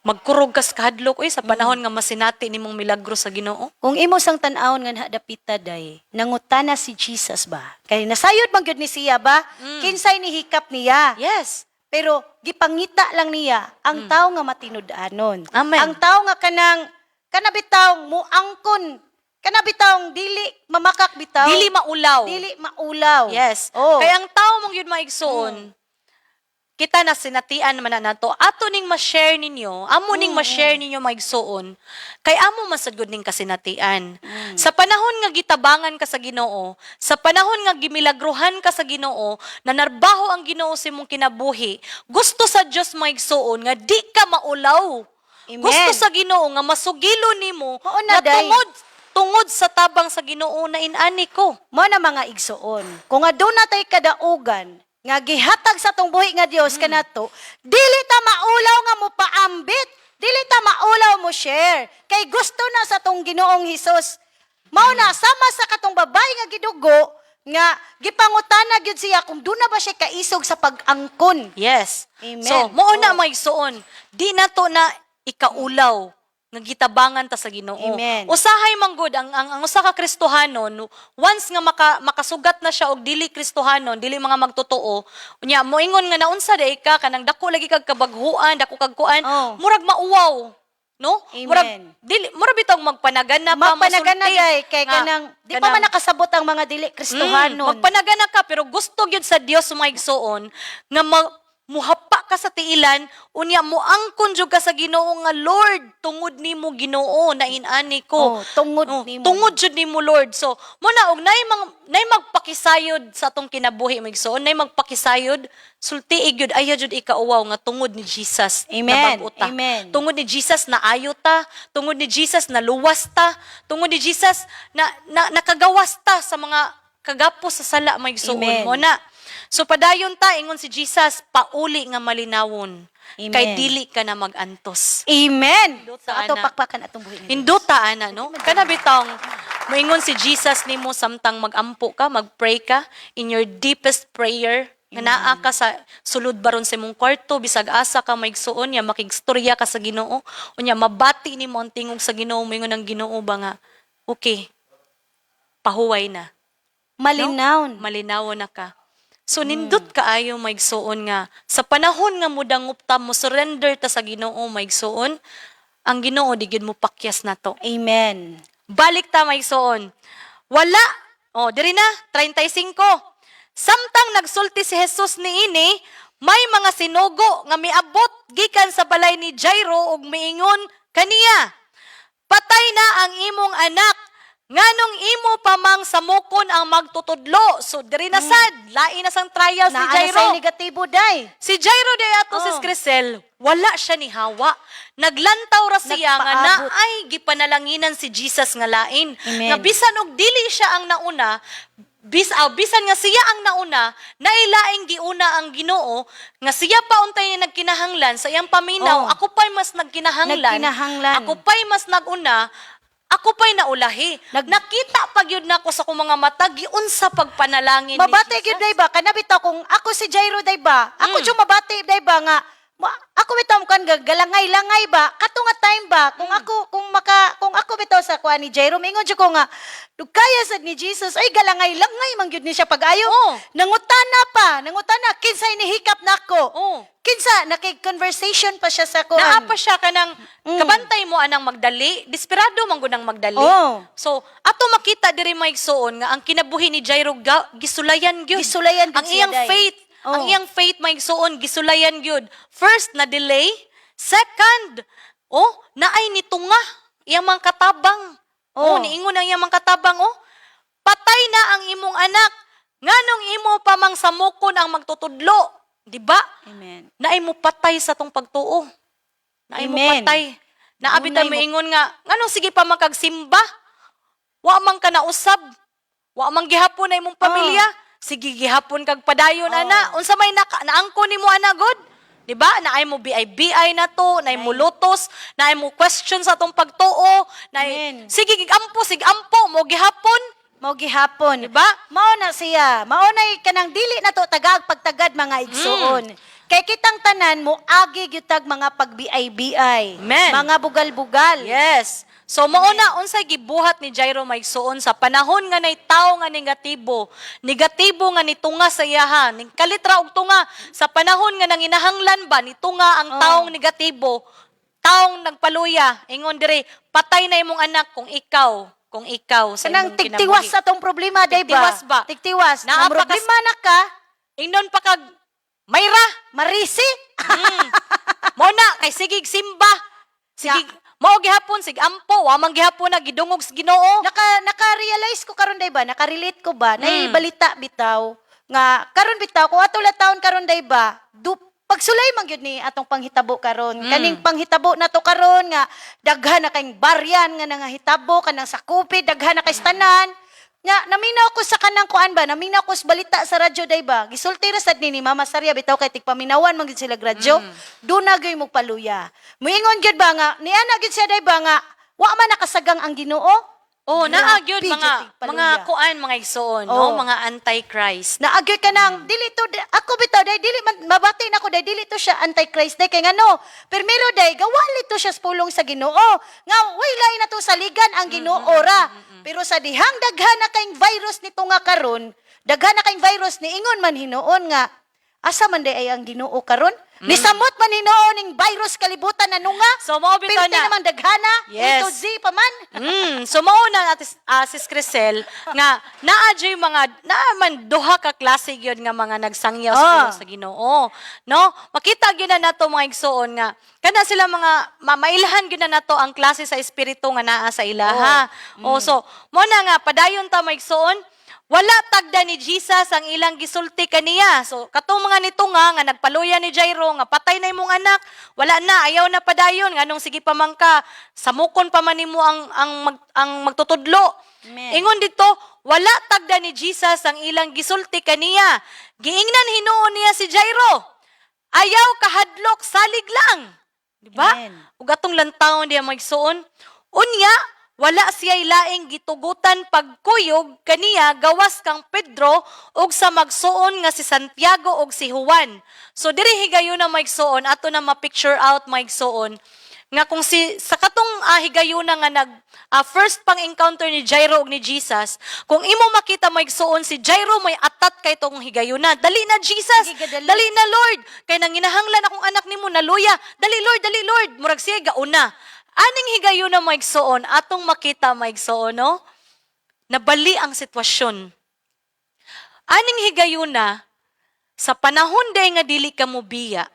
magkurog ka sa kahadlok oy sa panahon nga masinati nimong milagro sa Ginoo. Kung imo sang tan-awon nga hadapita day, nangutana si Jesus ba? Kay nasayod man gyud ni siya ba? Kinsay ni hikap niya? Yes. Pero gipangita lang niya ang tao nga matinud-anon. Amen. Ang tao nga kanang kana bitaw muangkon, kana bitaw dili mamakak bitaw. Dili maulaw. Dili maulaw. Yes. Oh. Kaya ang tao mong yun maigsoon, kita na sinatian man na nato, ato ning ma-share ninyo, amo ning ma-share ninyo, maigsoon, kay amo masagod ning kasinatian. Sa panahon nga gitabangan ka sa Ginoo, sa panahon nga gimilagruhan ka sa Ginoo, nanarbaho ang Ginoo sa imong kinabuhi, gusto sa Dios, maigsoon, nga di ka maulaw. Amen. Gusto sa Ginoo nga masugilo nimo Mao na, nga day. tungod tungod sa tabang sa Ginoo na inani ko. Mo na, mga igsoon. Kung aduna tay kadaugan nga gihatag sa tong buhi nga Dios kanato, dili ta maulaw nga mo paambit, dili ta maulaw mo share kay gusto na sa tong Ginoong Hesus. Mao na sama sa katong babae nga gidugo nga gipangutana gyud siya kung duna ba siya kaisog sa pag-angkon. Yes. Amen. So, mao na, mga igsoon, di na to na ikaulaw. Nga gitabangan ta sa Ginoo. Amen. Usahay man gud ang usa ka Kristohanon, once nga makasugat na siya og dili Kristohanon, dili mga magtotoo, unya moingon nga naunsa day ka, kanang dako lagi kag kabaghuan, dako kag kuan, murag mauwaw, no? Amen. Murag dili, murag bitong magpanagana pa, Magpanagana mosulti. day kay Nga, kanang di pa man nakasabot ang mga dili Kristohanon. Magpanagana ka pero gusto gyud sa Dios, mga igsoon, nga muhapa ka sa tiilan, unya moangkon jud ka sa Ginoo nga, "Lord, tungod nimo, Ginoo, na inani ko." Oh, tungod Oh, nimo. tungod jud nimo, Lord. So mo na og nay magpakisayod sa atong kinabuhi, mga igsoon, nay magpakisayod, sulti gyud, ayaw jud ikauwaw nga tungod ni Jesus Amen. nabag-o ta. Amen. Tungod ni Jesus na ayo ta, tungod ni Jesus na luwas ta, tungod ni Jesus na nakagawas ta sa mga kagapos sa sala, mga igsoon. Amen. Mo na. So padayon ta, ingon si Jesus, pauli nga malinawon. Amen. Kay dili ka na magantos. Amen. Indot So sa ato ana. pakpakan atong buhi nga Dios. Indota ana, no? Kana bitong moingon si Jesus nimo samtang magampo ka, magpray ka in your deepest prayer nga naa ka sa sulod baron sa imong kwarto, bisag asa ka, maigsuon ya makigstorya ka sa Ginoo, unya mabati nimo ang tingog sa Ginoo, moingon ang Ginoo ba nga, "Okay, pahuway na." Malinawon. Malinawon na ka. So nindot kaayo, maigsuon, nga sa panahon nga mudangop ta, mo surrender ta sa Ginoo, maigsuon, ang Ginoo di gyud mo pakyas nato. Amen. Balik ta, maigsuon. Wala. Oh, diri na 35. Samtang nagsulti si Jesus niini, may mga sinugo nga miabot gikan sa balay ni Jairo ug miingon kaniya, "Patay na ang imong anak. Nganong imo pa mang samukon ang magtutudlo?" So diri na sad, lain na sang trials ni Naa na Jairo. say negatibo day. Si Jairo de ato, Oh. sis Crisel, wala siya ni hawa. Naglantaw ra siya nga Nagpaabot. naay gipanalanginan si Jesus nga lain. Amen. Nga bisan og dili siya ang nauna, bisan nga siya ang nauna, nailaing giuna ang Ginoo nga siya pa untay ni nagkinahanglan sa iyang paminaw, Oh. "Ako pa'y mas nagkinahanglan. Nagkinahanglan. Ako pa'y mas naguna, ako pa'y naulahi." Nakita pa gyud nako sa akong mga mata giunsa pagpanalangin ni Mabati Jesus. gyud day ba? Kana bitaw kung ako si Jairo day ba? Ako jud mabati day ba nga ako bitaw kan galangay-langay ba? Kato nga time ba? Kung ako kung maka kung ako bitaw sa kuan ni Jairo, mingon jud ko nga kaya sad ni Jesus ay galangay-langay man gyud ni siya pag-ayo. Oh. Nangutana pa, nangutana kinsay nihikap nako. Oh. Kinsa nakig-conversation pa siya sa kuan. Naa pa siya kanang kabantay mo anang magdali, desperado man gud ang magdali. Oh. So, ato makita diri, maigsoon, nga ang kinabuhi ni Jairo gisulayan gyud. Gisulayan gyud ang siya, iyang day. faith, ang Oh. iyang faith, maigsoon, gisulayan gyud. First, na delay, second, oh, naay nitunga iyang mga katabang. Oh, Oh. niingon ang iyang mga katabang, "Oh, patay na ang imong anak. Nganong imo pa mang samukon ang magtutudlo?" Di ba? Amen. Naay mo patay sa tong pagtuo. Naay mo Amen. patay. Naabi ta Dunay mo- moingon nga, "Nganong sige pa man kag simba? Wa man ka nausab. Wa man gihapon na imong pamilya. Sige gihapon kag padayon ana. Unsa may naka, naangko nimo ana god?" Di ba? Naay mo BI-BI na to, naay mo lotos, naay mo question sa atong pagtuo, naay Amen. sige gigampo, sige ampo mo gihapon. Mao gihapon. Diba? Mao na siya. Mao na kanang dili na to tagag pagtagad, mga igsuon. Kay kitang tanan mo agi gyud tag mga pag-BI-BI. Amen. Mga bugal-bugal. Yes. So mao na unsay gibuhat ni Jairo, maigsuon, sa panahon nga nay tawo nga negatibo, negatibo nga nitunga sa iyaha, ning kalitra og tunga sa panahon nga nanginahanglan ba nitunga ang taong negatibo, taong nagpaluya, ingon diri, "Patay na imong anak." Kung ikaw sa Kanang imong tigtiwas kinabuhi. sa tong problema, day ba? Tigtiwas ba? Tigtiwas. Naa Naa pa problema na ka, Ingnon pa kag mayra. Marisi. Mo na kay sigig simba. Sige, mao gihapon sig ampo, wa man gihapon na gidungog sa Ginoo. Naka-realize ko karon day ba, naka-relate ko ba, nay balita bitaw nga karon bitaw kung ato la taon karon day ba, du, pagsulay man gyud ni atong panghitabo karon. Kaning panghitabo na to karon nga daghan na kayong baryan nga nangahitabo kanang sakupi, daghan na kay tanan. Nga naminaw ko sa kanang kuan ba, naminaw ko sa balita sa radyo day ba. Gisulti ra sad ni Mama Sarya bitaw kay tigpaminawan man gyud sila radyo. Duna gyud mo paluya. Muingon gyud ba nga niana gyud siya day ba nga wa man nakasagang ang Ginoo. Oh, naa gyud Grabe mga jud tig paluya. mga kuan, mga igsoon, no, mga antichrist. Naagyo ka nang dili to ako bitaw day dili man mabati nako day dili to siya antichrist day kay ngano pirmero day gawali to siya sa pulong sa Ginoo nga way lain na to saligan ang Ginoo ra, pero sa dihang daghan na kayng virus nito nga karon, daghan na kayng virus, niingon man hinuon nga asa man day ay ang Ginoo karon, nisamot man hinuon ning virus kalibutan na nunga. So mao bitaw Pirti na. naman daghana. A to Z pa man. So mao na, Ate, Sis Crisel, nga naa jud mga naa man duha ka klase gyud nga mga nagsangyaw sa pulong sa Ginoo, no? Makita gyud na nato, mga igsoon, nga kana sila mga mailhan gyud na nato ang klase sa espiritu nga naa sa ilaha. Oh, so mo na nga padayon ta, mga igsoon. Wala tagda ni Jesus ang ilang gisulti kaniya. So katong mga nito nga nga nagpaluya ni Jairo nga patay na imong anak, wala na, ayaw na padayon, nganong sige pa man ka, samukon pa man nimo ang magtutudlo. Amen. Ingon dito, wala tagda ni Jesus ang ilang gisulti kaniya. Giingnan hinuon niya si Jairo: "Ayaw kahadlok, salig lang." Di ba? Amen. Ug atong lantawon diya, magsuon. Unya, wala siya'y laing gitugutan pagkuyog kaniya gawas kang Pedro ug sa magsuon nga si Santiago ug si Juan. So diri higayuna, maigsuon, ato na ma-picture out, maigsuon, nga kung si sa katong higayuna nga nag first pang encounter ni Jairo ug ni Jesus, kung imo makita, maigsuon, si Jairo may atat kay tong higayuna. "Dali na, Jesus, Sige, dali. dali na, Lord, kay nanginahanglan akong anak nimo naluya. Dali, Lord, dali, Lord." Murag siya gauna. Aning higayuna, maigsuon, atong makita, maigsuon, no? Nabali ang sitwasyon. Aning higayuna, sa panahon day nga dili ka mobiya,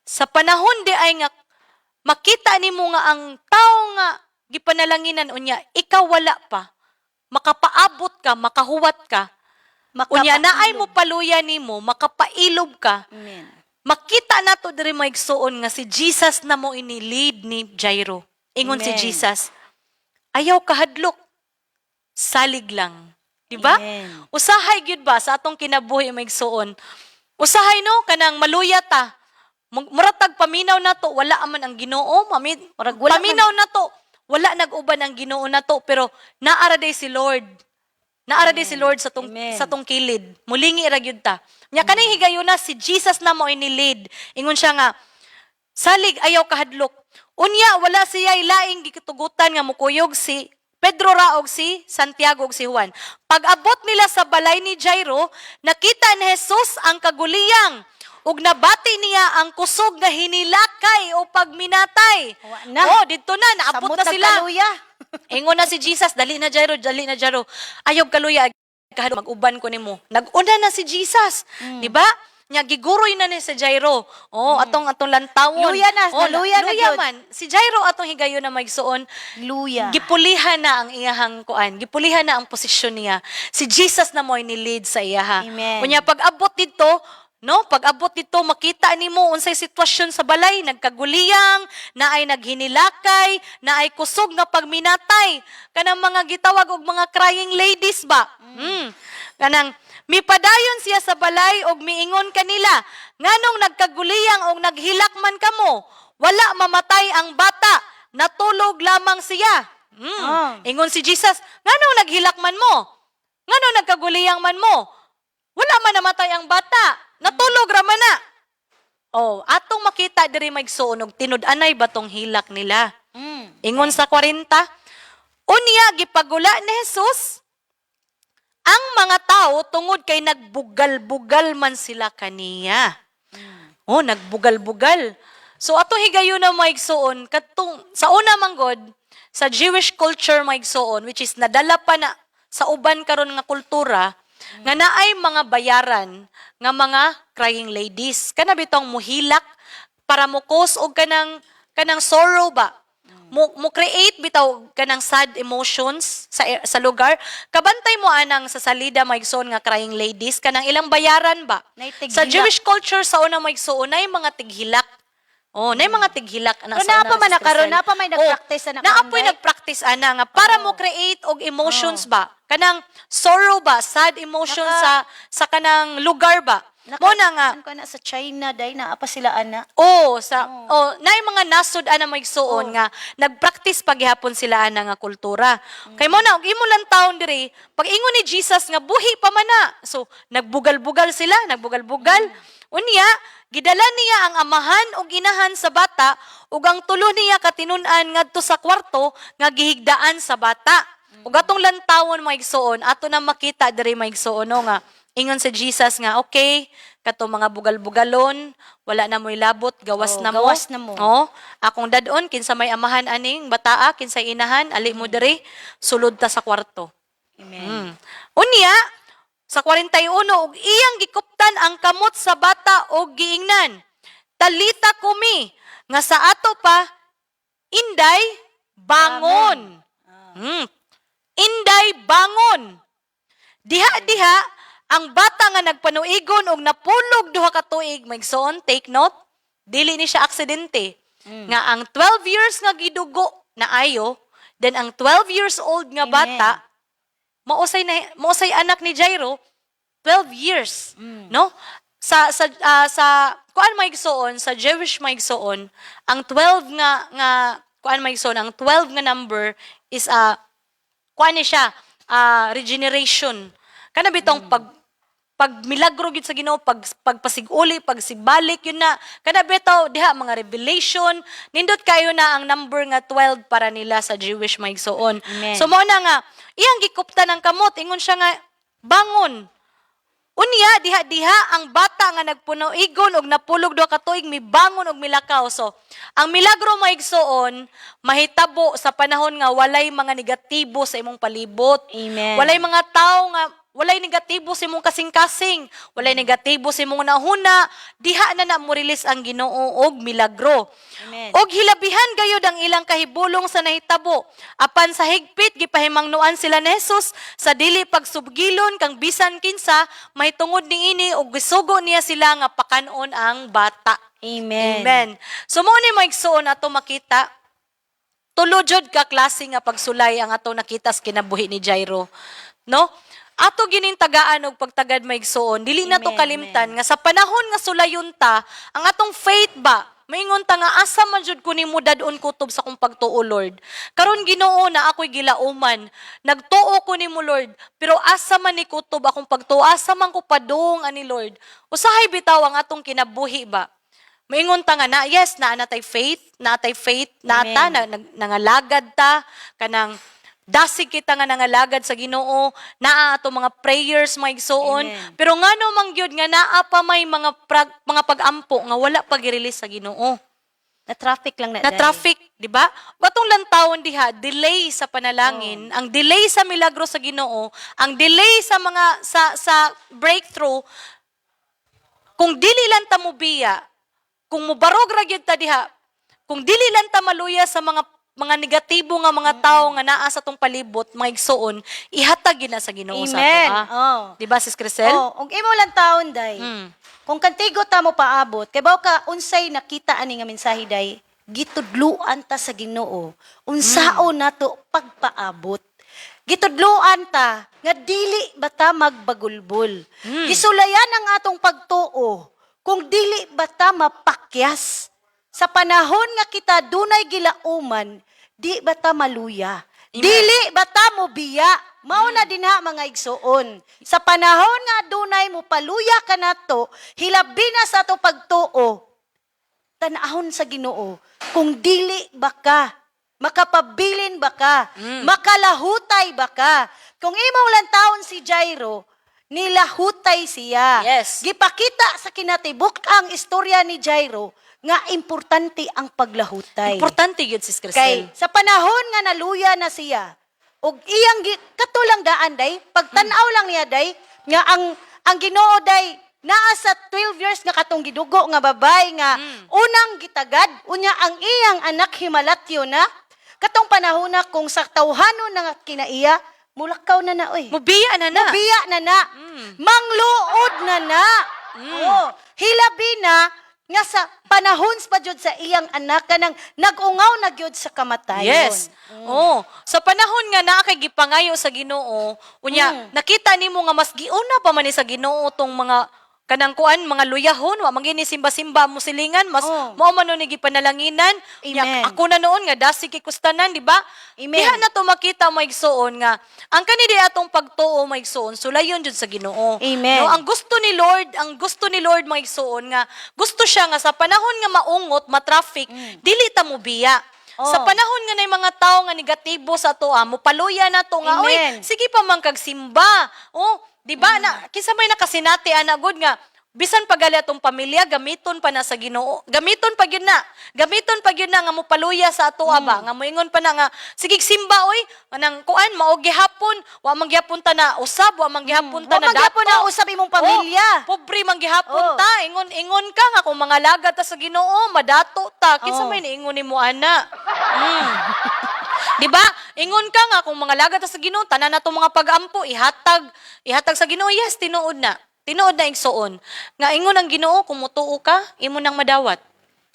sa panahon di ay nga makita nimo nga ang tao nga gipanalanginan unya ikaw wala pa, makapaabot ka, makahuwat ka. Unya naay mo paluya nimo, makapailob ka. Amen. Makita nato diri, maigsuon, nga si Jesus na mo ini-lead ni Jairo. Ingon si Amen. Jesus, "Ayaw kahadlok. Salig lang." Di ba? Amen. Usahay gyud ba sa atong kinabuhi, maigsuon? Usahay, no, kanang maluya ta. Muratag paminaw nato wala man ang Ginoo, mami, Murag wala paminaw nato wala nag-uban ang Ginoo nato, pero naara day si Lord. Naara day si Lord sa tong Amen. sa tong kilid. Mulingi ra gyud ta. Nya kaning higayuna si Jesus na mo ini-lead. Ingon siya nga, "Salig, ayaw kahadlok." Unya wala siya laing gitugutan nga mukuyog si Pedro ra og si Santiago og si Juan. Pag-abot nila sa balay ni Jairo, nakita ni Jesus ang kaguliyang ug nabati niya ang kusog nga hinilakay o pagminatay. Wa na. Oh, didto na naabot Samot na sila. nagkaluya. Ingon na si Jesus, "Dali na, Jairo, dali na, Jairo. Ayaw kaluya, kahadlok, mag-uban ko nimo." Nag-una na si Jesus, di ba? Nya giguroy na ni si Jairo. Oh, atong atong lantawon. Luya na, Oh, naluya na luya gyud. man. Si Jairo atong higayon na maigsuon. Luya. Gipulihan na ang iyahang kuan, gipulihan na ang posisyon niya. Si Jesus na mo'y ni-lead sa iyaha. Amen. Unya pag-abot dito, no, pag-abot dito makita nimo unsay sitwasyon sa balay, nagkaguliyang, naay naghinilakay, naay kusog nga pagminatay. Kanang mga gitawag og mga crying ladies ba? Kanang mipadayon siya sa balay og miingon kanila, "Nganong nagkaguliyang og naghilak man kamo? Wala mamatay ang bata, natulog lamang siya." Ingon si Jesus, "Nganong naghilak man mo? Nganong nagkaguliyang man mo? Wala man namatay ang bata. Natulog ra man na." Oh, atong makita diri, maigsuon, og tinud-anay ba tong hilak nila? Ingon sa 40, unya gipagula ni Jesus ang mga tao tungod kay nagbugal-bugal man sila kaniya. Oh, nagbugal-bugal. So ato higayon na, maigsuon, katong sa una man god sa Jewish culture, maigsuon, which is nadala pa na sa uban karon nga kultura, nga naay mga bayaran nga mga crying ladies. Kana bitong muhilak para mo cause og kanang kanang sorrow ba? Mo create bitaw kanang sad emotions sa lugar. Kabantay mo anang sa salida, maigsoon, nga crying ladies, kanang ilang bayaran ba? Nay tighilak. Sa Jewish culture sa una, maigsoon, nay mga tighilak. Oh, nay mga tighilak ana Pero sa naa una, pa man Sis na karon, Crisel. naa pa may nag-practice ana Naa karon, po'y day? nag-practice ana nga para mo create og emotions ba? Kanang sorrow ba, sad emotions sa sa kanang lugar ba? Mo na nga Ano ka na sa China day naa pa sila ana. Oh, sa oh, naay mga nasod ana maigsuon nga nagpractice paghihapon sila ana nga kultura. Kay mo na og imo lang taon diri, pag ingon ni Jesus nga buhi pa man na. So, nagbugal-bugal sila, nagbugal-bugal. Unya, gidala niya ang amahan ug inahan sa bata ug ang tulo niya katinun-an ngadto sa kwarto nga gihigdaan sa bata. Ug atong lantawon, mga igsuon, ato na makita diri, mga igsuon, no, nga ingon si Jesus nga okay kato mga bugal-bugalon, wala na mo'y labot, gawas Oh, na mo. gawas na mo. Oh, akong dadon kinsa may amahan aning bataa, kinsay inahan, ali mo diri, sulod ta sa kwarto. Amen. Unya, sa 41, ug iyang gikuptan ang kamot sa bata og giingnan, "Talita kumi," nga sa ato pa, "Inday, bangon." "Inday, bangon." Diha-diha, ang bata nga nagpanuigon og napulog 2 ka tuig, maigsoon, take note, dili ni siya aksidente. Nga ang 12 years nga gidugo na ayo, then ang 12 years old nga Amen. bata, mausay anak ni Jairo, 12 years, no? Sa kuan, maigsoon, sa Jewish, maigsoon, ang 12 nga kuan, maigsoon, ang 12 nga number is a kuan ni siya, regeneration. Kana bitong pag milagro gid sa Ginoo, pag pagpasiguli, pagsigbalik yun na kana bitaw diha mga revelation. Nindot kayo na ang number nga 12 para nila sa Jewish, maigsoon. Amen. So mao na nga iyang gikuptan ang kamot, ingon siya nga, "Bangon." Unya, diha-diha ang bata nga nagpuno-igon og napulog 2 ka tuig mibangon og milakaw. So, ang milagro, maigsoon, mahitabo sa panahon nga walay mga negatibo sa imong palibot. Amen. Walay mga tao nga walay negatibo sa imong kasing-kasing, walay negatibo sa imong nahuna, diha na na mo release ang Ginoo og milagro. Amen. Og hilabihan gayud ang ilang kahibulong sa nahitabo. Apan sa higpit gipahimangnoan sila ni Jesus sa dili pagsubgilon kang bisan kinsa mahitungod niini og gisugo niya sila nga pakanon ang bata. Amen. Amen. So mao ni, maigsuon, ato makita tulo jud ka klase nga pagsulay ang ato nakita sa kinabuhi ni Jairo. No? Ato ginintagaan og pagtagad, maigsuon, dili na to Amen, kalimtan nga sa panahon nga sulayon ta, ang atong faith ba, maingon ta nga asa man jud ko nimo dad-on kutob sa akong pagtuo, Lord. Karon, Ginoo, na ako'y gilauman. Nagtuo ko nimo, Lord, pero asa man ni kutob akong pagtuo, asa man ko padung ani, Lord? Usahay bitaw ang atong kinabuhi ba? Maingon ta nga na, yes, naa na tay faith, naa tay faith, naa ta, Amen. na, nangalagad ta, kanang dasig kita nga nangalagad sa Ginoo, naa ato mga prayers, mga igsuon, Amen. pero ngano man gyud nga naa pa may mga pag-ampo nga wala pa gi-release sa Ginoo? Na traffic lang na. Na day. traffic, di ba? Batong lantawon diha, delay sa panalangin, ang delay sa milagro sa Ginoo, ang delay sa mga sa breakthrough. Kung dili lang ta mobiya, kung mubarog ra gyud ta diha, kung dili lang ta maluya sa mga negatibo nga mga tao nga naa sa tong palibot, mga igsuon, ihatag gyud na sa Ginoo sa ato. Amen. Ah. Oh. Di ba, Sis Crisel? Oh, ug imo lang taon day. Kung kantigo ta mo paabot, kay baw ka unsay nakita ani nga mensahe day, gitudluan ta sa Ginoo unsaon nato pagpaabot. Gitudluan ta nga dili ba ta magbagulbol. Gisulayan ang atong pagtuo kung dili ba ta mapakyas. Sa panahon nga kita dunay gilauman, di ba ta maluya? Dili ba ta mobiya? Mao na dinha, mga igsuon. Sa panahon nga adunay mo paluya kanato, hilabi na sa ato pagtuo, tan-ahon sa Ginoo kung dili ba ka makapabilin ba ka, makalahutay ba ka. Kung imong lantawon si Jairo, nilahutay siya. Gipakita sa kinatibuk ang istorya ni Jairo nga importante ang paglahutay. Importante gyud, Sis Kay Crisel. sa panahon nga naluya na siya, ug iyang katulang daan day, pagtan-aw lang niya day nga ang Ginoo day naa sa 12 years nga katong gidugo nga babay nga unang gitagad, unya ang iyang anak himalatyo na katong panahon na kung sa tawhanon na nga kinaiya, mulakaw na na oy. Mubiya na na. Mubiya na na. Mangluod na na. Oh, hilabi na nga sa panahon pa jud sa iyang anak kanang nag-ungaw na gyud sa kamatayon. Yes. Oh, sa panahon nga naa kay gipangayo sa Ginoo, unya nakita nimo nga mas giuna pa man ni sa Ginoo tong mga Kanang kuan, mga luyahon, wa man gini simba-simba mo silingan, mas mao man ni gipanalanginan. Nya, Amen. ako na noon nga dasig kikustanan, di ba? Amen. Diha na to makita, mga igsoon, nga ang kani di atong pagtuo, mga igsoon, sulayon jud sa Ginoo. Amen. No, ang gusto ni Lord, ang gusto ni Lord, mga igsoon, nga gusto siya nga sa panahon nga maungot, matraffic, dili ta mo biya. Sa panahon nga nay mga tao nga negatibo sa atoa, mo paluya na to nga, "Oy, Amen. sige pa man kag simba." Oh, di ba na kinsa may nakasinati ana gud nga bisan pagali atong pamilya, gamiton pa na sa Ginoo. Gamiton pa gyud na. Gamiton pa gyud na nga mopaluya sa atoa ba, nga moingon pa na nga sige simba oy, anang kuan mao gihapon, wa man gihapon ta na usab, wa man gihapon ta Wa na man gihapon dato. na usab imong pamilya. Oh, pobre man gihapon ta, ingon ingon ka nga kung mga laga ta sa Ginoo, madato ta. Kinsa may niingon nimo ana? Di ba? Ingon ka nga kung mga laga ta sa Ginoo, tanan na tong mga pag-ampo, ihatag, ihatag sa Ginoo. Yes, tinuod na. Tinuod na, igsoon. Nga ingon ang Ginoo, kung mutuo ka, imo nang madawat.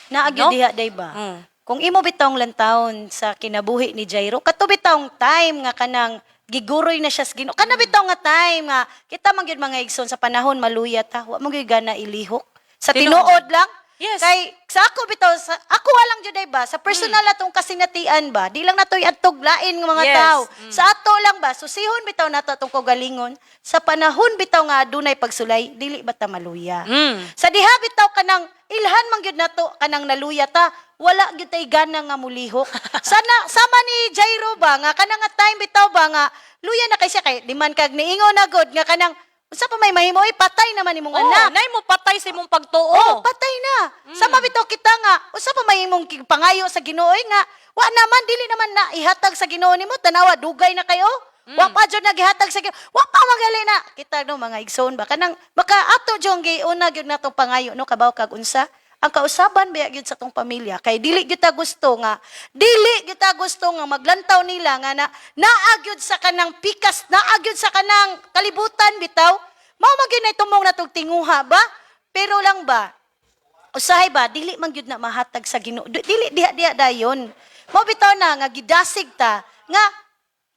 Naa No? gyud diha day ba? Kung imo bitawng lantawon sa kinabuhi ni Jairo, kato bitawng time nga kanang giguroy na siya sa Ginoo. Kana bitaw nga time nga kita man gyud, mga igsoon, sa panahon maluya ta, wa man gyud gana ilihok. Sa Tinuod. tinuod lang. Kay sa ako bitaw, sa ako walang jud ay ba sa personal atong kasinatian ba, di lang natoy adtog lain nga mga tao. Sa ato lang ba, susihon bitaw nato atong kaugalingon sa panahon bitaw nga adunay pagsulay, dili ba ta maluya? Sa diha bitaw kanang ilhan man gyud nato kanang naluya ta, wala gyud tay gana nga mulihok. Sana sama ni Jairo ba nga kanang nga time bitaw ba nga luya na kay siya, kay di man kag niingon na gud nga kanang unsa pa may mahimo oy, patay naman imong Oh, anak. nay mo patay sa imong pagtuo. Oh, patay na. Sama bitaw kita nga unsa pa may imong pangayo sa Ginoo oy, nga wa naman, dili naman na ihatag sa Ginoo nimo, tanawa dugay na kayo. Wa pa jud nagihatag sa Ginoo. Wa pa magali na. Kita no, mga igsoon ba, kanang baka ato jud giuna gyud natong pangayo no, kabaw kag unsa ang kausaban ba gyud sa tong pamilya, kay dili gyud ta gusto nga maglantaw nila nga na naa gyud sa kanang pikas, naa gyud sa kanang kalibutan bitaw. Mao man gyud na tumong natog tinguha ba, pero lang ba usahay ba dili man gyud na mahatag sa Ginoo, dili diha diha dayon. Mao bitaw na nga gidasig ta nga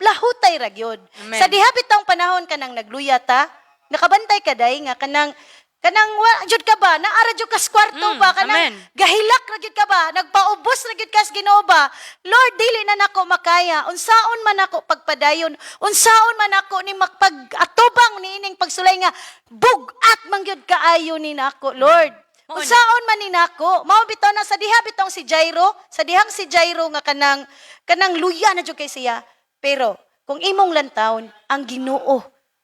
lahutay ra gyud. Amen. Sa diha bitawng panahon kanang nagluya ta, nakabantay ka day nga kanang kanang wa jud ka ba, naara jud ka sa kwarto ba, kanang Amen. gahilak ra gyud ka ba, nagpaubos ra gyud ka sa Ginoo ba, "Lord, dili na nako makaya, unsaon man ako pagpadayon, unsaon man ako ni makpag-atubang niining pagsulay nga bug-at man gyud kaayo ni nako, Lord, Mao na. unsaon man ni nako?" Mao bitaw na sa diha bitong si Jairo, sa dihang si Jairo nga kanang kanang luya na jud kay siya, pero kung imong lantawon ang Ginoo,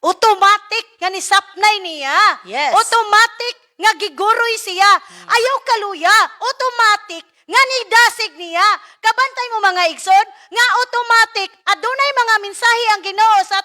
automatic nga ni sapnay niya. Automatic nga giguroy siya. Ayaw kaluya. Automatic nga nidasig niya. Kabantay mo, mga igsoon, nga automatic adunay mga mensahe ang Ginoo sa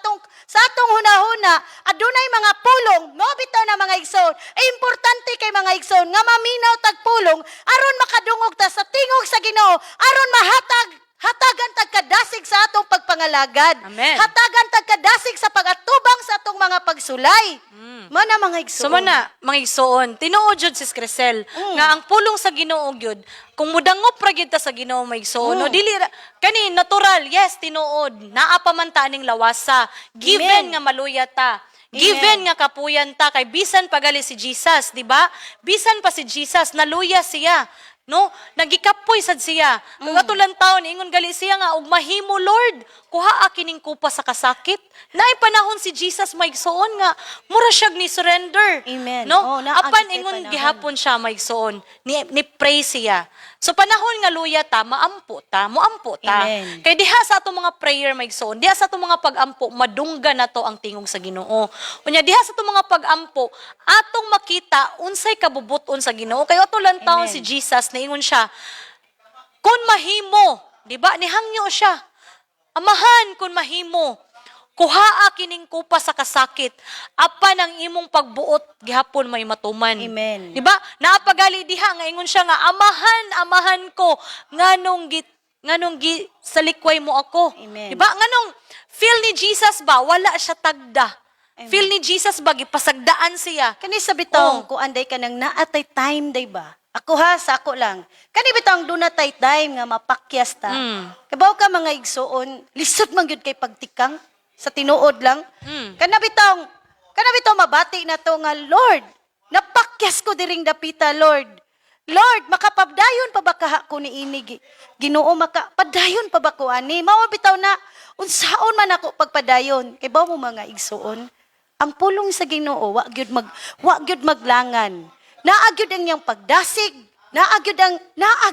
atong hunahuna, adunay mga pulong, no bitaw na, mga igsoon. Importante kay, mga igsoon, nga maminaw tag pulong aron makadungog ta sa tingog sa Ginoo, aron mahatag hatagan tag kadasig sa atong pagpangalagad. Amen. Hatagan tag kadasig sa pagatubang sa atong mga pagsulay. Mana, mga igsoon. So man na, mga igsoon, tinuod jud, Sis Crisel, nga ang pulong sa Ginoo gyud, kung mudangop ra gyud ta sa Ginoo, mga igsoon, no, dili kani natural, yes, tinuod, naa pa man ta aning lawasa, given Amen. nga maluya ta. Given nga kapuyan ta kay bisan pagali si Jesus, di ba? Bisan pa si Jesus naluya siya. No? Nagikapoy sad siya. Kag ato lang taon ingon gali siya nga, "Og mahimo, Lord, kuha kining kupa sa kasakit." Naay panahon si Jesus, maigsoon, nga mura siyag ni surrender. Amen. No? Oh, naa Apan gyud kay ingon panahon. gihapon siya, maigsoon, ni pray siya. So panahon nga luya ta, maampo ta, moampo ta. Amen. Kay diha sa atong mga prayer, maigsoon, diha sa atong mga pag-ampo, madungga na to ang tingog sa Ginoo. Unya diha sa atong mga pag-ampo, atong makita unsay kabubuton sa Ginoo. Kay ato lang taon Amen. si Jesus niingon siya, "Kun mahimo," di ba? Nihangyo siya. "Amahan, kun mahimo, kuhaa kining kupa sa kasakit, apan ang imong pagbuot gihapon may matuman." Amen. Di ba? Naapagali diha nga ingon siya nga, "Amahan, Amahan ko, nganong gi salikway mo ako?" Amen. Di ba? Nganong feel ni Jesus ba wala siya tagda. Feel ni Jesus ba gipasagdaan siya. Kani sa bitong Oh. kuan day kanang naatay time day ba? Ako ha, sa ako lang. Kani bitong duna tay time nga mapakyas ta. Kabaw ka, mga igsoon, lisod man gyud kay pagtikang sa tinuod lang. Kana bitong mabati na to nga, "Lord, Napakyas ko diring dapita, Lord. Lord, makapadayon pa ba kaha ko niini? Ginoo, makapadayon pa ba ko ani? Mao bitaw na unsaon man ako pagpadayon. Kay ba mo, mga igsuon, ang pulong sa Ginoo wa gyud maglangan. Naa gyud ang iyang pagdasig, naa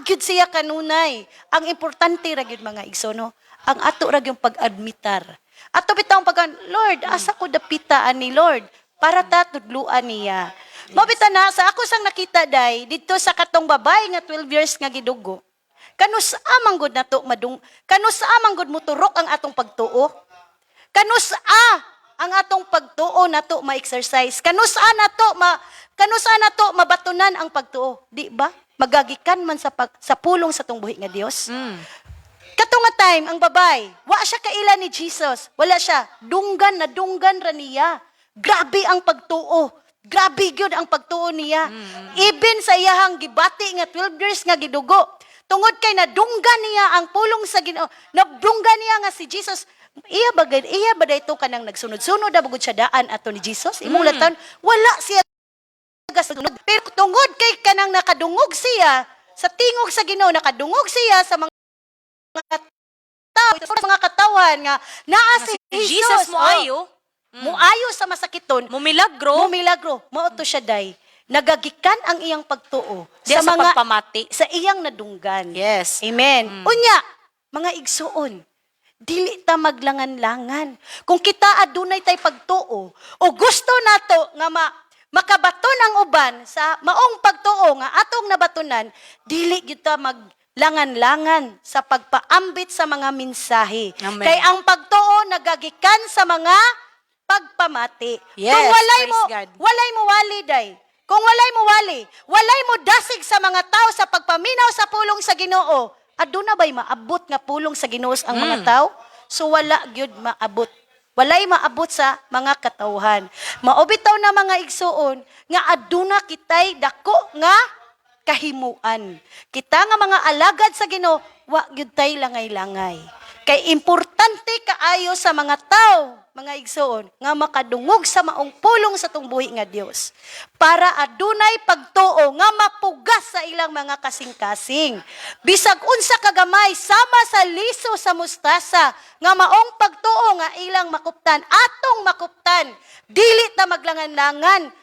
gyud siya kanunay. Ang importante ra gyud, mga igsoon, no? Ang ato ra gyud pag-admitar. Ato bitaw ang pag, "Lord, asa ko dapita ani, Lord?" Para ta tudluan niya. Mao bitaw na sa ako sang nakita day didto sa katong babae nga 12 years nga gidugo. Kanus-a man gud nato madung kanus-a man gud moturok ang atong pagtuo? Kanus-a ang atong pagtuo nato ma-exercise? Kanus-a nato mabatunan ang pagtuo? Di ba? Magagikan man sa pulong sa tong buhi nga Dios. Kato nga time, ang babay, wa siya kaila ni Jesus. Wala siya. Dunggan na dunggan ra niya. Grabe ang pagtuo. Grabe gyud ang pagtuo niya. Even sa iyahang gibati nga 12 years nga gidugo. Tungod kay nadunggan niya ang pulong sa Ginoo. Nadunggan niya nga si Jesus, iya ba dayto kanang nagsunod-sunod na bugod siya daan ato ni Jesus? Imong latan, wala siya gasunod. Pero tungod kay kanang nakadungog siya sa tingog sa Ginoo, nakadungog siya sa mga tao, sa mga katawan nga naa si Jesus Jesus mo ayo. Muayo sa masakiton, Mumilagro. Mumilagro. Mao to siya day. Nagagikan ang iyang pagtuo Diya sa mga pagpamati. Sa iyang nadunggan. Amen. Unya, mga igsuon, dili ta maglangan-langan. Kung kita adunay tay pagtuo o gusto nato nga makabaton ang uban sa maong pagtuo nga atong nabatunan, dili gyud ta maglangan-langan sa pagpaambit sa mga mensahe. Amen. Kay ang pagtuo nagagikan sa mga pagpamati. Yes, Kung walay praise mo, God. walay mo wali day. Kung walay mo wali, walay mo dasig sa mga tao sa pagpaminaw sa pulong sa Ginoo, aduna ba'y maabot nga pulong sa Ginoo ang mga tao? So wala gyud maabot. Walay maabot sa mga katawhan. Mao bitaw na, mga igsuon, nga aduna kitay dako nga kahimuan. Kita nga mga alagad sa Ginoo, wa gyud tay langay-langay. Kay importante kaayo sa mga tao, mga igsuon, nga makadungog sa maong pulong sa tong buhi nga Dios para adunay pagtuo nga mapugas sa ilang mga kasing-kasing. Bisag unsa kagamay sama sa liso sa mustasa nga maong pagtuo nga ilang makuptan, atong makuptan, dili ta maglangan-langan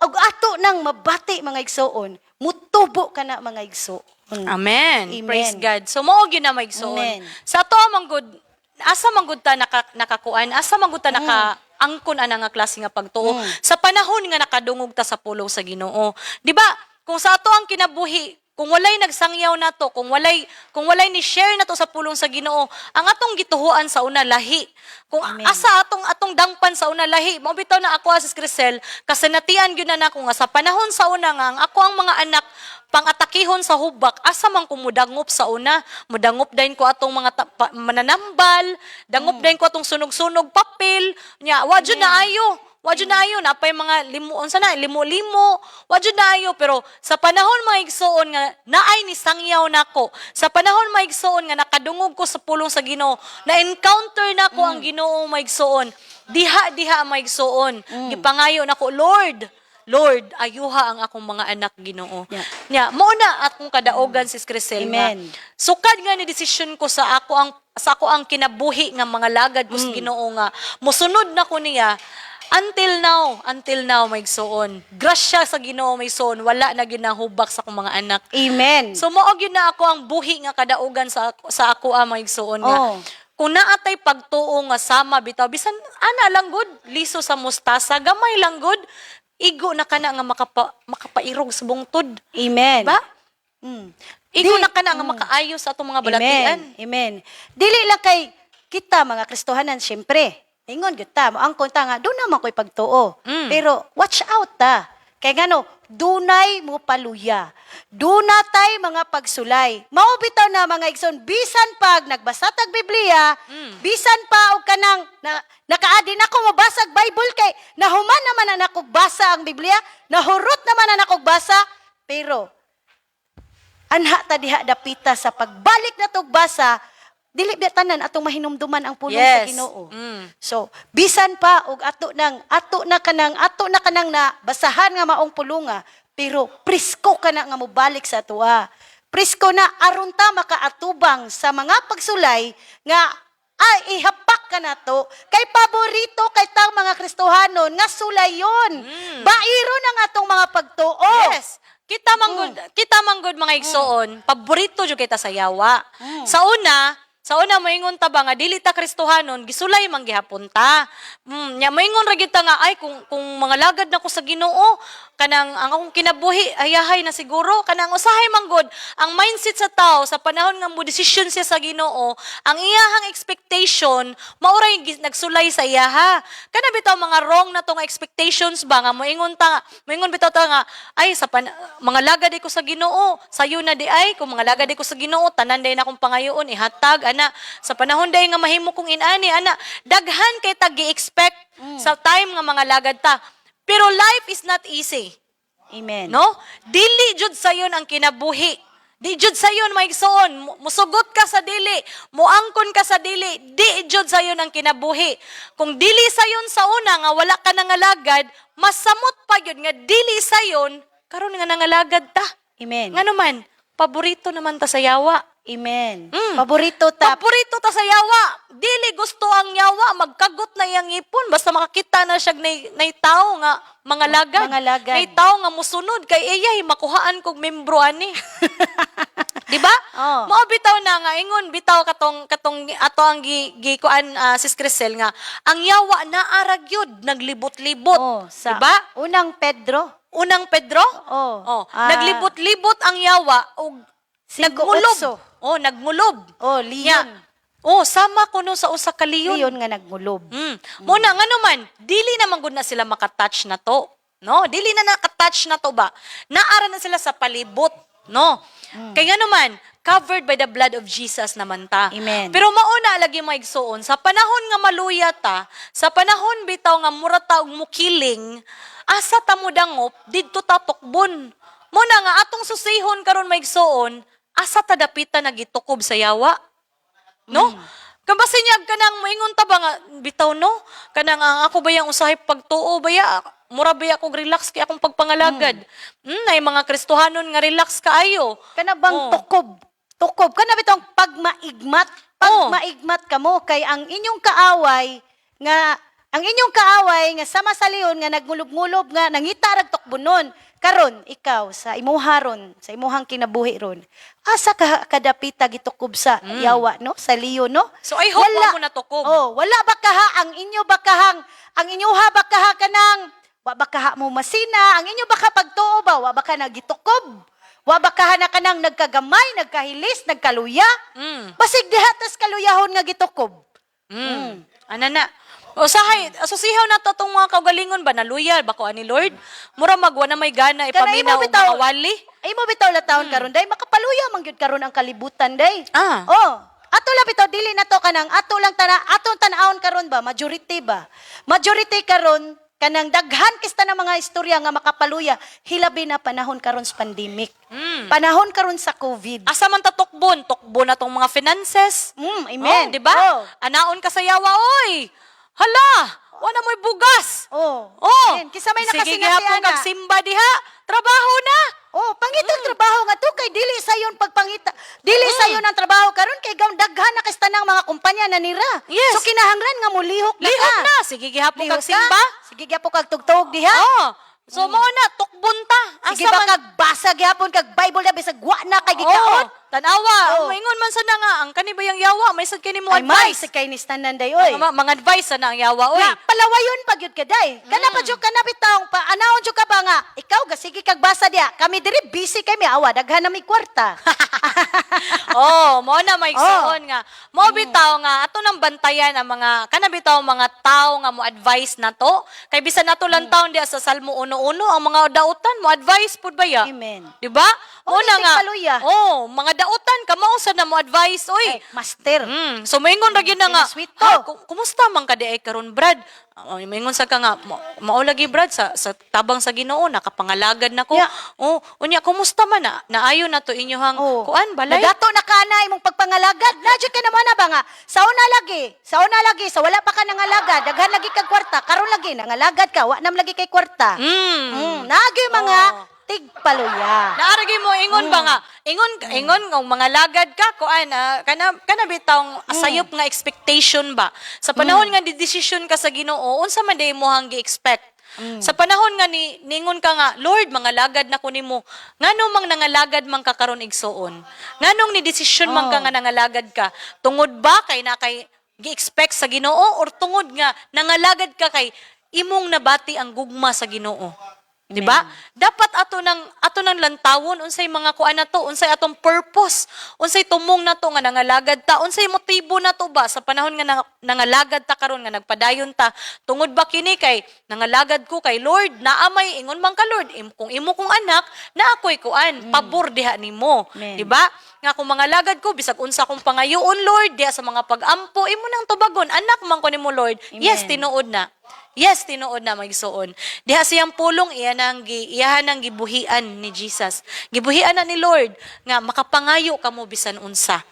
ug ato nang mabati, mga igsuon, mutubo ka na, mga igsuon. Amen. Amen. Praise God. So mao gyud na, maigsoon. Amen. Sa ato man gud, asa man gud ta nakakuan, asa man gud ta naka angkon ana nga klase nga pagtuo sa panahon nga nakadungog ta sa pulong sa Ginoo. Di ba? Kung sa ato ang kinabuhi, kung walay nagsangyaw nato, kung walay ni share nato sa pulong sa Ginoo, ang atong gituhuan sa una lahi. Kung asa atong atong dangpan sa una lahi, mao bitaw na ako as Crisel, kasanatian gyud na nako nga sa panahon sa una nga ang ako ang mga anak pangatakihon sa hubak, asa man ko mudangop sa una? Mudangop dayon ko atong mga mananambal, dangop dayon ko atong sunog-sunog papel nya. Wa jud na ayo, wa jud na ayo, napay mga limo, unsa na, limo-limo, wa jud na ayo. Pero sa panahon, mga igsuon, nga naay ni sangyaw nako, sa panahon, mga igsuon, nga nakadungog ko sa pulong sa Ginoo, na encounter nako ang Ginoo, mga igsuon, diha diha, mga igsuon, gipangayo nako, "Lord, Lord, ayuha ang akong mga anak, Ginoo." Nya, mao na akong kadaogan, Sis Crisel, nga Amen. sukad nga ni desisyon ko sa ako ang kinabuhi nga mga lagad ko sa Ginoo nga mosunod na ko niya until now, may igsuon. Grasya sa Ginoo, may igsuon, wala na ginahubak sa akong mga anak. Amen. So mao gyud na ako ang buhi nga kadaogan sa ako ang mga igsuon nga kung naatay pagtuo nga sama bitaw bisan ana lang gud liso sa mustasa, gamay lang gud, igo na kana nga makapairog sa bungtod. Amen. Ba? Igo na kana nga makaayo sa atong mga balatian. Amen. Amen. Dili lang kay kita mga Kristohanan, syempre. Ingon gyud ta, moangkon ta nga doon naman ko'y pagtuo. Pero watch out ta. Kay ngano, dunay mo paluya. Duna tay mga pagsulay. Mao bitaw na, mga igsoon, bisan pag nagbasa tag Biblia, bisan pa og kanang nakaadi na ko mabasa og Bible kay nahuman naman na nako basa ang Biblia, nahurot naman na nako basa, pero anha ta diha dapita sa pagbalik na basa, Dili ba tanan atong mahinumduman ang pulong sa Ginoo. So, bisan pa og ato na kanang ato na kanang na basahan nga maong pulunga, pero presko ka na nga mobalik sa atoa. Presko na aron ta makaatubang sa mga pagsulay nga ay ihapak ka na to kay paborito kay tang mga Kristohanon nga sulayon. Bairon ang atong mga pagtuo. Yes. Kita manggod, mga igsoon, paborito jud kita sa yawa. Sa una moingon ta ba nga dili ta Kristohanon, gisulay man gihapon ta. Nya moingon ra gyud ta nga ay kung mga lagad na ko sa Ginoo, kanang ang akong kinabuhi ayahay na siguro, kanang usahay manggod ang mindset sa tao sa panahon nga mo desisyon siya sa Ginoo, ang iyahang expectation mao ra yung nagsulay sa iyaha. Kana bitaw mga wrong na tong expectations ba nga moingon ta, moingon bitaw ta nga ay sa mga lagad ko sa Ginoo, sayo na di ay kung mga lagad ko sa Ginoo, tanan day na akong pangayoon ihatag ana sa panahon day nga mahimo kong inani ana. Daghan kay tag gi-expect sa time nga mga lagad ta, pero life is not easy. Amen. No? Dili jud sayon ang kinabuhi. Di jud sayon, maigsoon. Musugot ka sa dili, muangkon ka sa dili, di jud sayon ang kinabuhi. Kung dili sayon sa una nga wala ka nangalagad, masamot pa gyud nga dili sayon karon nga nangalagad ta. Amen. Ngano man, paborito naman ta sa yawa. Amen. Paborito ta. Paborito ta sa yawa. Dili gusto ang yawa, magkagot na iyang ipon basta makakita na siya nay tao nga mga lagad. Mga lagad. Nay tao nga musunod kay iyay makuhaan kog membro ani. Di ba? Oo. Mao bitaw na nga ingon bitaw katong katong ato ang gi, gi kuan, Sis Crisel, nga ang yawa naa ra gyud naglibot-libot. Oh, sa Di ba? Unang Pedro. Unang Pedro? Oo. Oh, Ah. naglibot-libot ang yawa og Singko nagmulob. otso. Oh, nagmulob. Oh, Nya, leon. oh, sama ko no sa usa ka leon. Leon nga nagmulob. Muna ngano man, dili na man gud na sila makatouch na to. No, dili na nakatouch na to ba? Naara na sila sa palibot, no? Kay ngano man, covered by the blood of Jesus naman ta. Amen. Pero mauna lagi, maigsuon, sa panahon nga maluya ta, sa panahon bitaw nga mura ta og mukiling, asa ta mo dangop, didto ta tukbon. Muna nga atong susihon karon, maigsuon, asa ta dapita nagitukob sa yawa? No? Kambasi niya kanang moingon ta ba nga bitaw no? Kanang ang ako ba yang usahay pagtuo ba ya? Mura ba ya kog relax kay akong pagpangalagad? Nay mga Kristohanon nga relax kaayo. Kana bang Oh. tukob? Tukob kana bitong pagmaigmat, pagmaigmat kamo kay ang inyong kaaway nga sama sa leon nga nagmulob-ngulob nga nangita rag tukbonon. Karon ikaw sa imuha ron, sa imuhang kinabuhi ron. Asa ka kadapita gitukob sa yawa no, sa leon no? So, I hope wa mo natukob. Oh, wala ba kaha ang inyo ba kahang ang inyuha ba kaha kanang wa ba kaha mo masina ang inyo ba ka pagtuo ba wa ba ka nagitukob? Wa ba kaha na kanang nagkagamay, nagkahilis, nagkaluya? Basig diha tas kaluyahon nga gitukob. Ana na. Usahay, asusihaw na to tong mga kaugalingon ba naluya ba ko ani Lord? Mura magwa na may gana Kana ipaminaw imo og bitaw mga wali. Imo bitaw la taon karon day makapaluya man gyud karon ang kalibutan day. Oh, ato lang bitaw dili na to kanang ato lang tana atong tan-awon karon ba majority ba? Majority karon kanang daghan kista ng mga istorya nga makapaluya hilabi na panahon karon sa pandemic. Panahon karon sa COVID. Asa man ta tukbon? Tukbon na tong mga finances. Amen. Oh, di ba? Oh. Anaon ka sa yawa, oy. Hala, wala mo'y bugas. Oh. Oh. Amen. Kisa may Sige nakasinati gihapon ana. kag simba diha. Trabaho na. Oh, pangitag trabaho nga to kay dili sayon pagpangita. Dili sayon ang trabaho karon kay gaw daghan na kasta ng mga kumpanya na nira. Yes. So kinahanglan nga mulihok na Lihok ka. na. Sige gihapon Lihok kag simba. ka. Sige gyapon kag tugtog diha. Oh. So mao na tukbon ta. Asa Sige ba man kag basa gyapon kag Bible na bisag wa na kay gikaon. Oh, tanawa. Oh. Moingon man sana nga ang kani ba yang yawa may sad kini mo Ay may advice. sa kay ni tanan day oy. Mga advice sana ang yawa oy. Nga, palawayon pa gyud ka day. Kana pa jud kana bitawng pa anaon jud ka ba nga ikaw ga sige kag basa diha. Kami diri busy kay mi awa daghan na mi kwarta. Oh, mo na may igsoon nga. Mo bitaw nga ato nang bantayan ang mga kana bitaw mga tao nga mo advice na to. Kay bisan nato lang taon diya sa Salmo 1:1 ang mga dautan mo advice pud ba ya? Amen. Di ba? Oh, Mo na bisig nga. paluya. Oh, mga kadautan kamao sad na mo advice oy. Ay, master. So moingon ra gyud na nga. Sweet to. "Ha, kumusta man ka diay karon, Brad?" Ah, moingon sa ka nga mao lagi, Brad, sa tabang sa Ginoo nakapangalagad nako. Oh, unya kumusta man na naayo na to inyohang kuan balay? Nadato na ka na imong pagpangalagad. Na jud ka naman na ba nga? Sa una lagi, sa una lagi, sa wala pa ka nangalagad, daghan lagi kag kwarta, karon lagi nangalagad ka, wa nam lagi kay kwarta. Naagi mga tigpaluya. Naaragi mo ingon ba nga? Ingon ingon ng mga lagad ka kuan kana kana bitawng sayop nga expectation ba. Sa panahon nga di-decision ka sa Ginoo, unsa man day mo hang gi-expect? Sa panahon nga ni ningon ka nga, "Lord, mga lagad na ko nimo." Ngano mang nangalagad man ka karon, igsuon? Nganong ni desisyon man ka nga nangalagad ka? Tungod ba kay na kay gi-expect sa Ginoo or tungod nga nangalagad ka kay imong nabati ang gugma sa Ginoo? Di ba? Dapat ato nang lantawon unsay mga kuan nato, unsay atong purpose, unsay tumong nato nga nangalagad ta, unsay motibo nato ba sa panahon nga nangalagad ta karon nga nagpadayon ta. Tungod ba kini kay nangalagad ko kay Lord, naa may ingon man ka Lord, kung imo kong anak, na ako'y kuan, pabor diha nimo. Amen. Di ba? Nga kung mangalagad ko bisag unsa kong pangayoon, Lord, diha sa mga pag-ampo, imo nang tubagon, anak man ko nimo, Lord. Yes, tinuod na. Yes, tinuod na, magsuon. Diha siyang pulong iya nang iyahan nang gibuhian ni Jesus. Gibuhian na ni Lord nga makapangayo kamo bisan unsa.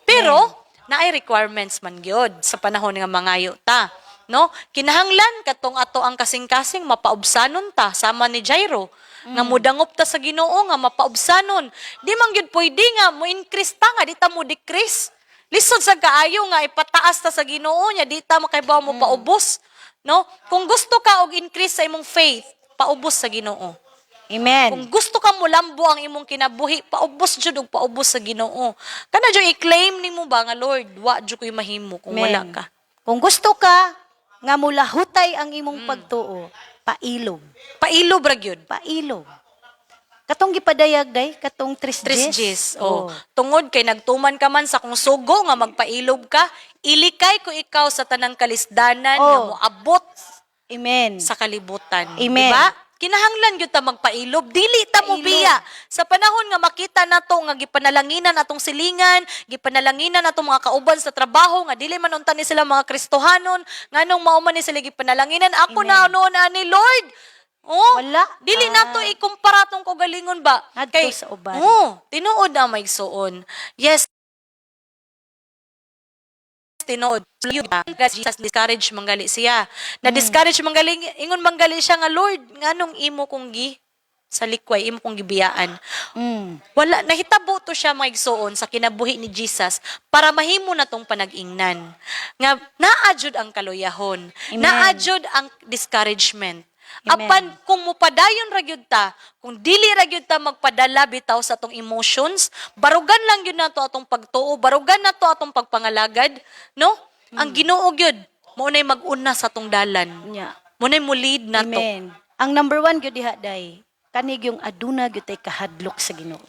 Pero naay requirements man gyud sa panahon nga mangayo ta. No? Kinahanglan katong ato ang kasing-kasing mapaubsanon ta sama ni Jairo nga mudangop ta sa Ginoo nga mapaubsanon. Di man gyud pwede nga mo increase ta nga di ta mo decrease. Lisod sa kaayo nga ipataas ta sa Ginoo nya di ta makaibaw mo paubos. No? Kung gusto ka og increase sa imong faith, paubos sa Ginoo. Amen. Kung gusto ka mulambo ang imong kinabuhi, paubos jud og paubos sa Ginoo. Kana jud i-claim nimo ba nga, "Lord, wa jud ko'y mahimo kung wala Amen. ka." Kung gusto ka nga mulahutay ang imong pagtuo, pailog. Pailob ra gyud. Pailog. Katong gipadayag day, katong tres Tres Gs. Gs. Oh. Tungod kay nagtuman ka man sa kong sugo nga magpailob ka, ilikay ko ikaw sa tanang kalisdanan nga moabot Amen. sa kalibutan. Amen. Diba? Kinahanglan gyud ta magpailob, dili ta Pailob. mobiya. Sa panahon nga makita nato nga gipanalanginan atong silingan, gipanalanginan atong mga kauban sa trabaho nga dili man unta ni sila mga Kristohanon, nganong mao man ni sila gipanalanginan, ako na noon ani Lord. Oh, Wala. dili nato ikumpara atong kaugalingon ba? Ngadto sa uban. Oh, tinuod na maigsuon. Yes, tinuod. Jesus discourage manggali siya. Na discourage manggali, ingon manggali siya nga, "Lord, nganong imo kong gi sa likway, imo kong gibiyaan?" Wala nahitabo to siya, maigsuon, sa kinabuhi ni Jesus para mahimo na tong panag-ingnan. Nga naa jud ang kaluyahon, Amen. naa jud ang discouragement. Amen. Apan kung mupadayon ra gyud ta, kung dili ra gyud ta magpadala bitaw sa atong emotions, barugan lang gyud nato atong pagtuo, barugan nato atong pagpangalagad, no? Ang Ginoo gyud mao nay mag-una sa atong dalan. Nya. Mao nay mo lead nato. Amen. Ang number one gyud diha day, kanig yung aduna gyud tay kahadlok sa Ginoo.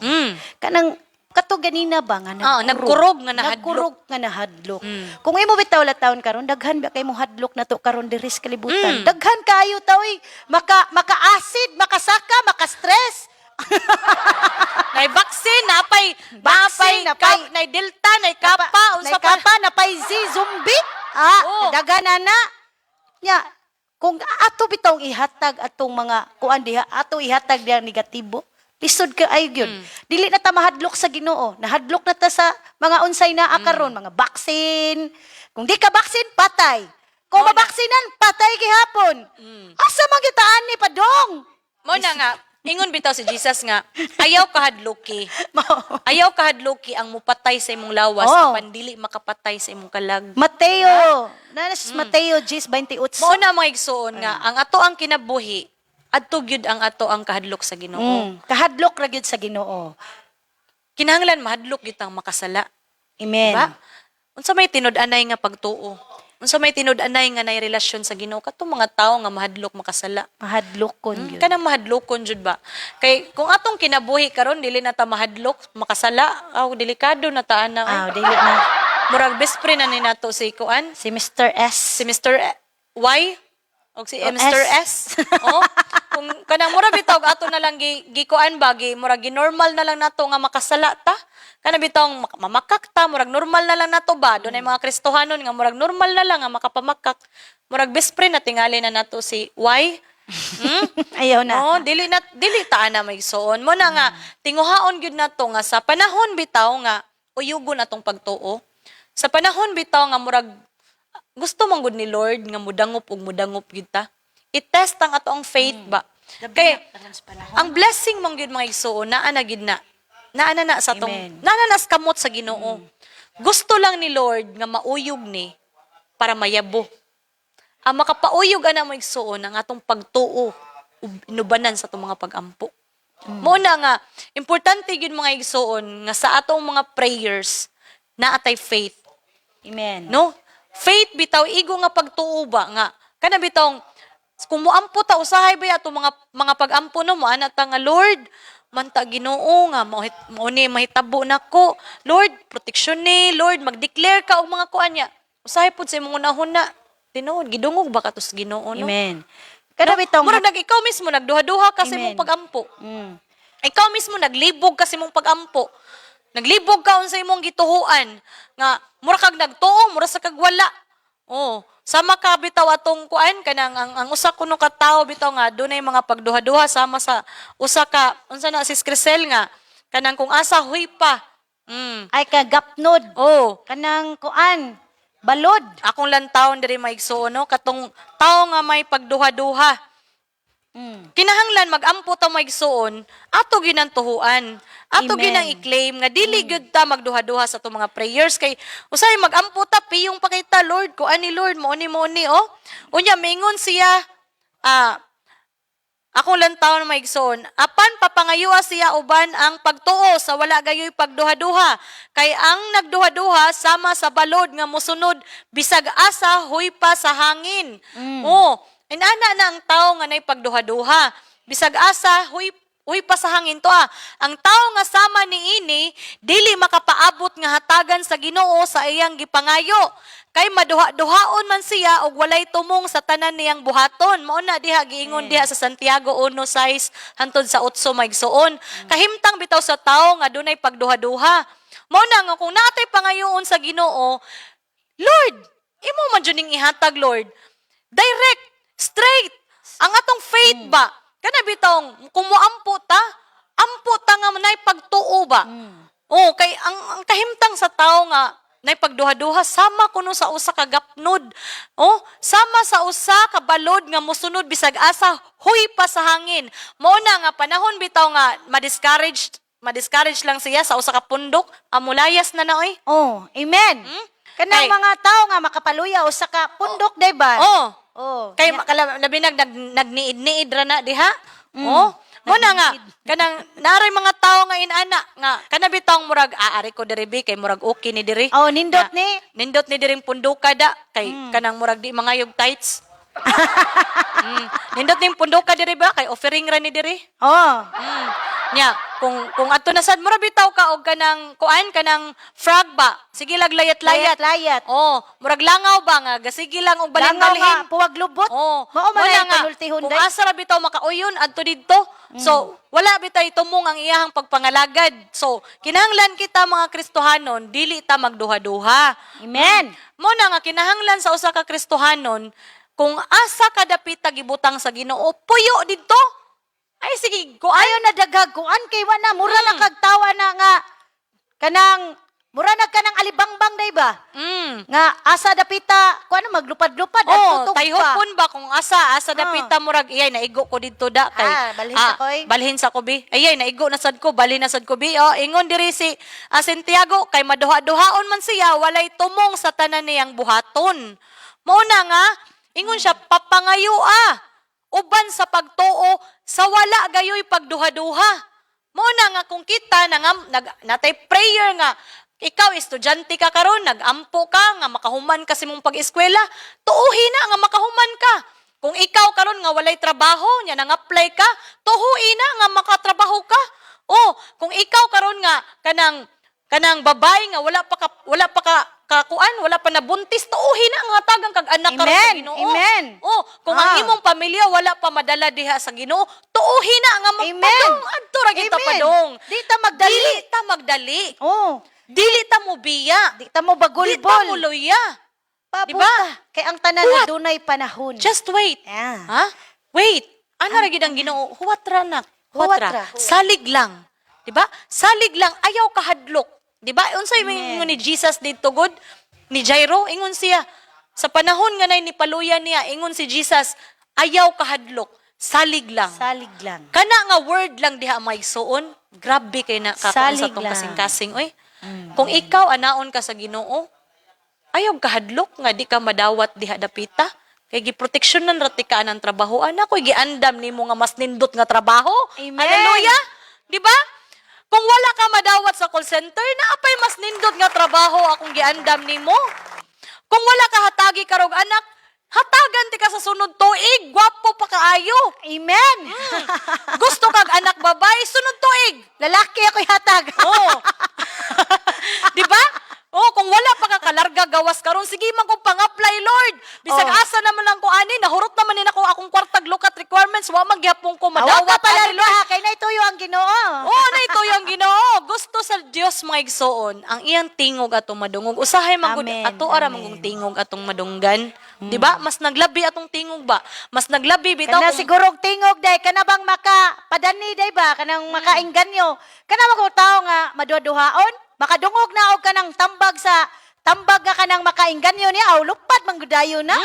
Kanang kato ganina ba nga Ah, nagkurog nga nahadlok. Nagkurog nga nahadlok. Kung imo bitaw taon karon, daghan ba kay mo hadlok nato karon diri sa kalibutan? Daghan kaayo ta oy, maka maka-acid, makasaka, maka-stress. Nay vaccine, napay napay Vaccine, napay- nay delta, nay kappa, unsa pa. Kapa, napay Z, zombie. Ah, daghan na na. Nya, kung ato bitawng ihatag atong mga kuan diha, ato ihatag diha negatibo, lisod ka ay gyud. Dili na ta mahadlok sa Ginoo, nahadlok na ta sa mga unsay naa karon, mga vaccine. Kung di ka vaccine, patay. Kung Mao na. mabaksinan, patay gihapon. Asa man gitaan ni padong? Mao na nga ingon bitaw si Jesus nga ayaw kahadloki. Mao. Ayaw kahadloki ang mupatay sa imong lawas apan dili makapatay sa imong kalag. Mateo, na Mateo 10:28. Mao na, mga igsuon, nga ang ato ang kinabuhi adto gyud ang ato ang kahadlok sa Ginoo. Kahadlok ra gyud sa Ginoo. Kinahanglan mahadlok gyud tang makasala. Amen. Diba? Unsa may tinud-anay nga pagtuo? Unsa may tinud-anay nga nay relasyon sa Ginoo katong mga tawo nga mahadlok makasala? Mahadlokon gyud. Kanang mahadlokon jud ba? Kay kung atong kinabuhi karon dili na ta mahadlok makasala, aw delikado na ta ana. Ah, dili na. Murag best friend na ni nato si kuan, Si Mr. S. si Mr. Y. Og si O, Mr. S. Oh, kung kanang mura bitaw ato na lang gi gikuan ba, gi murag gi normal na lang nato nga makasala ta. Kana bitaw mamakak ta, murag normal na lang nato ba. Dunay mga Kristohanon nga murag normal na lang nga makapamakak. Murag best friend na tingali na nato si Y. Ayaw na. No, dili na dili ta na may suon. Mo na nga tinguhaon gyud nato nga sa panahon bitaw nga uyugon atong pagtuo. Sa panahon bitaw nga murag gusto man gud ni Lord nga mudangop ug mudangop gyud ta. I-test ang ato ang faith ba. Kay ang blessing man gyud, mga igsuon, naa na gyud na. Naa na na sa atong Amen. naa na na sa kamot sa Ginoo. Gusto lang ni Lord nga mauyog ni para mayabo. Ang makapauyog ana mo, igsuon, ang atong pagtuo ug inubanan sa atong mga pagampo. Mo na nga importante gyud, mga igsuon, nga sa atong mga prayers naa tay faith. Amen. No? Faith bitaw, igo nga pagtuo ba nga kana bitaw kung moampo ta usahay ba ato mga pagampo, no, mo ana ta nga, "Lord, manta Ginoo nga mao mao ni mahitabo nako. Lord, proteksyon ni Lord, mag-declare ka og mga kuan niya." Usahay pud sa imong unahuna, tinuod gidungog ba katos Ginoo, no? Amen. Kada bitaw Murag nag ikaw mismo nagduha-duha ka sa imong Amen. pagampo. Ikaw mismo naglibog ka sa imong pagampo. Naglibog ka unsa imong gituhuan nga mura kag nagtuo, mura sa kag wala. Oh, sama ka bitaw atong kuan kanang ang usa kuno ka tawo bitaw nga dunay mga pagduha-duha sama sa usa ka, unsa na, si Crisel, nga kanang kung asa huy pa. Ay kagapnod. Oh, Kanang kuan, balod. Akong lantawon diri, maigsuon, no, katong tawo nga may pagduha-duha. Kinahanglan magampo ta, maigsuon, ato ginang tuhuan. Ato Amen. ginang i-claim nga dili gyud ta magduha-duha sa atong mga prayers kay usahay magampo ta, piyong pa kita, "Lord, ko ani Lord, mo ni oh." Unya mingon siya, akong lantawon, maigsoon, apan papangayua siya uban ang pagtuo sa wala gayoy pagduha-duha. Kay ang nagduha-duha sama sa balod nga mosunod bisag asa huy pa sa hangin. Oh, inana na ang tao nga nay pagduha-duha. Bisag asa huy pa sa hangin to ah. Ang tao nga sama niini dili makapaabot nga hatagan sa Ginoo sa iyang gipangayo. Kay maduha-duhaon man siya og walay tumong sa tanan niyang buhaton. Mao na diha giingon diha sa Santiago 1:6 hantod sa 8, maigsuon. Kahimtang bitaw sa tao nga dunay pagduha-duha. Mao na nga kung natay pangayoon sa Ginoo, "Lord, imo man jud ning ihatag, Lord." Direct, straight. Ang atong faith ba? Kana bitong kung moampo ta, ampo ta nga nay pagtuo ba? Oh, kay ang kahimtang sa tao nga nay pagduha-duha sama kuno sa usa ka gapnod. Oh, sama sa usa ka balod nga mosunod bisag asa huy pa sa hangin. Mao na nga panahon bitaw nga ma-discourage lang siya sa usa ka pundok, amulayas na na oy. Oh, amen. Kanang Kay- mga tao nga makapaluya usa ka pundok, day ba? Oh. Oh. Kay labi nagniid-niid ra na diha. Oh. Mo na nga kanang naray mga tawo nga inana nga kana bitong murag aari ko diri bi kay murag okay ni diri. Oh, nindot Nga, ni. Nindot ni diring punduka da kay kanang murag di mangayog tights. Nindot ning punduka diri ba kay offering ra ni diri. Oh. Nya, kung adto na sad mura bitaw ka og kanang kuan, kanang frog ba. Sige lag layat-layat. Layat-layat. Oh, murag langaw ba nga gasige lang og Langaw balhin-balhin. nga puwag lubot. Oh, Mao man wala ay nga. panultihon Kung day. asa ra bitaw makauyon adto didto. So, wala bitay tumong ang iyahang pagpangalagad. So, kinahanglan kita mga Kristohanon, dili ta magduha-duha. Amen. Mo na nga kinahanglan sa usa ka Kristohanon, kung asa ka dapit gibutang sa Ginoo, puyo didto. Ay sige, kuan. Ayo na daghag kuan kay wa na mura na kag tawa na nga kanang mura na kanang alibangbang day ba? Nga asa dapita kuan maglupad-lupad at Oh, tutog pa. tayhopon ba kung asa dapita murag iyay naigo ko didto da kay Ah, balhin sa koy. Balhin sa ko bi. Ayay naigo na sad ko, balhin na sad ko bi. Oh, ingon diri si Santiago, kay maduha-duhaon man siya, walay tumong sa tanan niyang buhaton. Mao na nga ingon siya, papangayo uban sa pagtuo sa wala gayoy pagduha-duha. Mao na nga kung kita nangam, nag, natay prayer nga ikaw estudyante ka karon, nagampo ka nga makahuman ka sa imong pag-eskwela, tuuhi na nga makahuman ka. Kung ikaw karon nga walay trabaho, nya nang-apply ka, tuhuin na nga makatrabaho ka. O, kung ikaw karon nga kanang Kanang babae nga wala pa ka kakuan, wala pa nabuntis, tuuhin na ang hatagan kag anak karon sa Amen. Ginoo. Amen. Oh, kung ang imong pamilya wala pa madala diha sa Ginoo, tuuhin na nga Amen. magpadong adto ra gyud ta Amen. padong. Di ta magdali. Dili ta magdali. Oh, Dili ta mobiya. di ta mo Di ta bagulbol. moluya. Pabuta. Diba? Kay ang tanan Huwat. adunay panahon. Just wait. Yeah. Ha? Wait. Ana ra gyud ang Ginoo, huwat ra na. Huwat ra. Huwat ra. Salig lang. 'Di ba? Salig lang, ayaw kahadlok. 'Di ba? Unsay Amen. ingon ni Jesus didto gud? Ni Jairo ingon siya sa panahon nga nay ni paluya niya, ingon si Jesus, ayaw kahadlok, salig lang. Salig lang. Kana nga word lang diha may suon, grabe kay na kakuan sa Salig tong lang. kasing-kasing oy. Kung ikaw anaon ka sa Ginoo, ayaw kahadlok nga di ka madawat diha dapita. Kay giproteksyonan ra ti ka ng trabaho. Ana ko'y giandam nimo nga mas nindot nga trabaho. Amen. Hallelujah. Di ba? Kung wala ka madawat sa call center, naapay mas nindot nga trabaho akong giandam nimo. Kung wala ka hatagi karog anak, hatagan ti ka sa sunod tuig, gwapo pa kaayo. Amen. Gusto kag anak babae, sunod tuig. Lalaki ako hatag. Oo. Di ba? Oh, kung wala pa ka kalarga gawas karon, sige man kong pang-apply, Lord. Bisag asa naman lang ko ani, nahurot naman ni nako akong kwartag look at requirements, wa man gihapon ko Awag madawat ka pala ani, Lord. ha, kay naituyo ang Ginoo. Oo, na ito yung Ginoo. Gusto sa Dios mga igsoon, ang iyang tingog atong madungog. Usahay man gud Amen. ato ara Amen. man gung tingog atong madunggan. Di ba? Mas naglabi atong tingog ba? Mas naglabi bitaw Kana kung sigurong tingog day kana bang maka padani day ba kanang makainganyo kana ba kung tao nga maduhaduhaon makadungog na og kanang tambag sa tambag nga kanang makainganyo niya aw lupad man gud dayon na.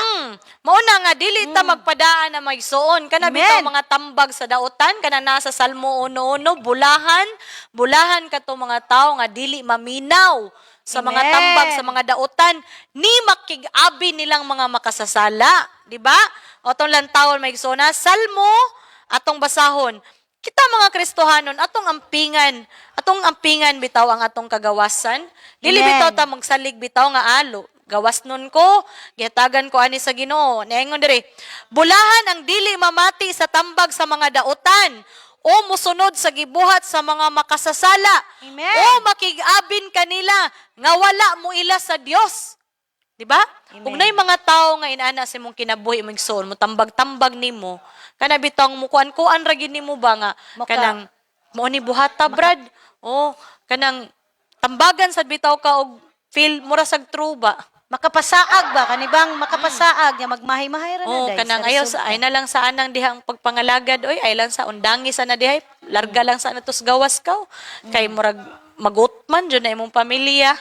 Mao na nga dili ta magpadaan na magsuon kana Amen. bitaw mga tambag sa daotan kana nasa Salmo 1:1, bulahan, bulahan kato mga tawo nga dili maminaw sa mga Amen. tambag sa mga daotan ni makig-abi nilang mga makasasala, di ba? Atong lantawon may na Salmo atong basahon. Kita mga Kristohanon, atong ampingan bitaw ang atong kagawasan. Dili Amen. bitaw ta magsalig bitaw nga alo. Gawas nun ko, gihatagan ko ani sa Ginoo. Niingon diri, bulahan ang dili mamati sa tambag sa mga daotan o musunod sa gibuhat sa mga makasasala Amen. o makig-abin kanila nga wala mo ila sa Dios. Di ba? Amen. Ug nay mga tawo nga inana sa imong kinabuhi imong igsoon, mo tambag-tambag nimo, kana bitong mukuan-kuan ra gid nimo ba nga kanang mo ni buhata brad. Oh, kanang tambagan sad bitaw ka og feel mura sag true ba. Makapasaag ba kanibang makapasaag nga magmahay-mahay ra na Oh, day kanang sa ayaw resulta. sa ay na lang sa anang dihang pagpangalagad oy, ay lang sa undangi sa na dihay, larga lang sa natos gawas ka. Kay murag magot man jud na imong pamilya.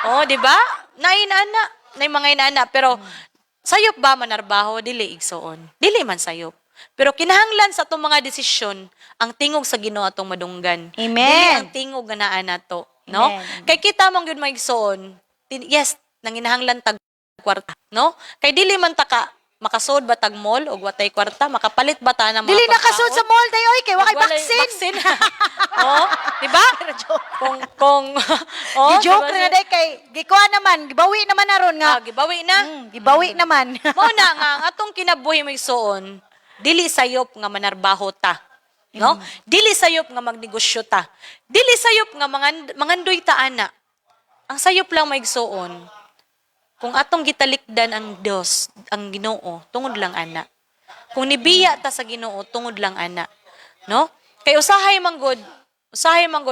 Oh, di ba? Nay inana, nay mga inana pero sayop ba manarbaho dili igsoon. Dili man sayop. Pero kinahanglan sa atong mga desisyon ang tingog sa Ginoo atong madunggan. Amen. Dili ang tingog nga naa nato, no? Amen. Kay kita man gyud mga igsoon, yes, nanginahanglan tag kwarta, no? Kay dili man ta ka makasod ba tag mall og watay kwarta, makapalit ba ta ng mga Dili nakasud pagkaon? sa mall day oy kay wa kay Walay vaccine. vaccine. Oh, di ba? Kung kung oh, Gi-joke di ba na day kay gikuha naman, gibawi naman aron nga. Ah, gibawi na. Gibawi naman. Mao na nga ang atong kinabuhi may suon, dili sayop nga manarbaho ta. No? Dili sayop nga magnegosyo ta. Dili sayop nga mangandoy ta ana. Ang sayop lang maigsuon, kung atong gitalikdan ang Dios, ang Ginoo, tungod lang ana. Kung nibiya ta sa Ginoo, tungod lang ana. No? Kay usahay man gud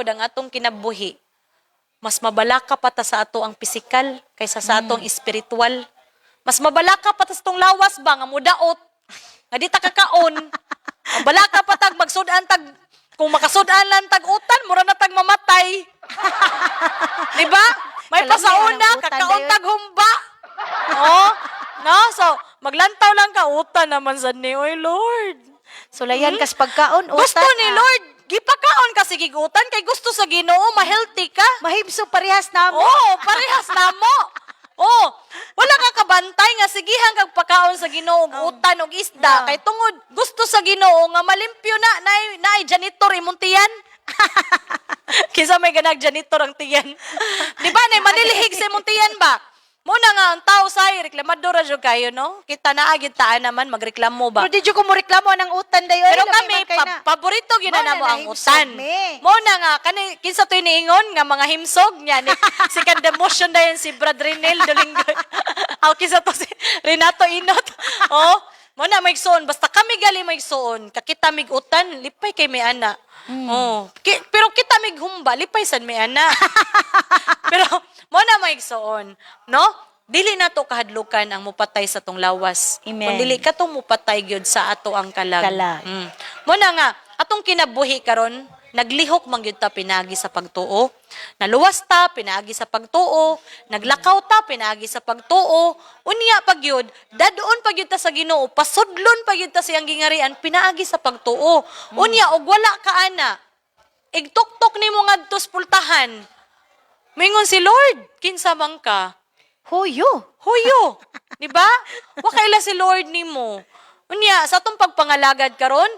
ang atong kinabuhi. Mas mabalaka pa ta sa ato ang pisikal kaysa sa atong espiritual. Mas mabalaka pa ta sa atong lawas ba nga mudaot, nga di ta kakaon. Mabalaka pa tag magsud-an tag kung makasud-an lang tag utan, mura na tag mamatay. Di ba? May Kalami pasauna, ang utan kakaon dayon. tag humba. Oh, no? So, maglantaw lang ka utan naman sa ni, oy Lord. Sulayan kas pagkaon utan. Gusto ni ah. Lord, gipakaon ka sige utan kay gusto sa Ginoo, ma-healthy ka. Mahibso parehas namo. Oo, parehas na mo. Oh, wala ka kabantay nga sigihan kag pakaon sa Ginoo og utan og isda kay tungod gusto sa Ginoo nga malimpyo na naay naay janitor imong tiyan. Kinsa may ganag janitor ang tiyan. Di ba nay manilihig sa imong tiyan ba? Muna nga ang tao sa reklamador ra jud kayo, no? Kita na agid taan naman magreklamo ba. Pero di jud ko mo reklamo ng utan dayon. Pero kami, paborito gyud na Mao na namo ang nahimsog utan. mi. Mo na nga kani kinsa to'y niingon nga mga himsog niya ni si Kandemotion dayon si Brad Renel Dolinggoy. Aw, kinsa to si Renato Inot. Oh, mo na may igsuon basta kami gali may igsuon kakita mig utan lipay kay may ana. Oh, pero kita mig humba lipay sad may ana. Pero mo na may igsuon, no? Dili na to kahadlukan ang mupatay sa tong lawas. Amen. Kun dili katong mupatay gyud sa ato ang kalag. Kalag. Mo na nga atong kinabuhi karon naglihok man gyud ta pinaagi sa pagtuo. Naluwas ta pinaagi sa pagtuo, naglakaw ta pinaagi sa pagtuo. Unya pa gyud, dadoon pa gyud ta sa Ginoo, pasudlon pa gyud ta sa iyang gingarian pinaagi sa pagtuo. Unya og wala ka ana, igtuktok nimo ngadto sa pultahan. Mingon si Lord, kinsa man ka? Huyo. Huyo, di ba? Wa kaila si Lord nimo. Unya sa atong pagpangalagad karon,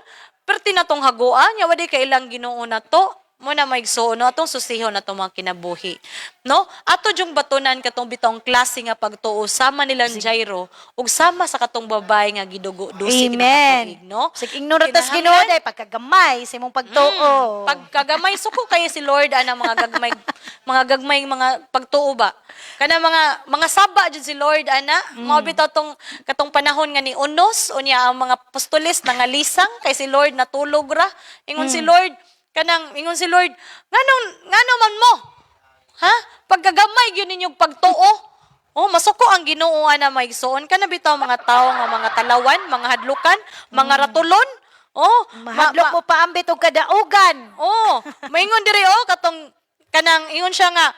perti na tong hagoan, nya wadi kailang Ginoo na to. Mo na maigsuon no atong susihon atong mga kinabuhi. No? Ato jung batunan katong bitong klase nga pagtuo sama nilang Jairo ug sama sa katong babae nga gidugo 12 Amen. Tuig, no? Sig ignore tas Ginoo Kinahanglan day pagkagamay sa imong pagtuo. Pagkagamay suko kay si Lord ana mga gagmay mga gagmay mga pagtuo ba. Kana mga saba jud si Lord ana. Mao bitaw tong katong panahon nga ni unos unya ang mga apostoles nangalisang kay si Lord natulog ra. Ingon si Lord kanang ingon si Lord nganong ngano man mo? Ha? Pagkagamay gyud ninyong pagtuo. Oh, masuko ang Ginoo ana maigsuon kana bitaw mga tawo nga mga talawan, mga hadlukan, mga ratulon. Oh, Mahadlok mo paambit og kadaugan. Oh, maingon diri oh katong kanang ingon siya nga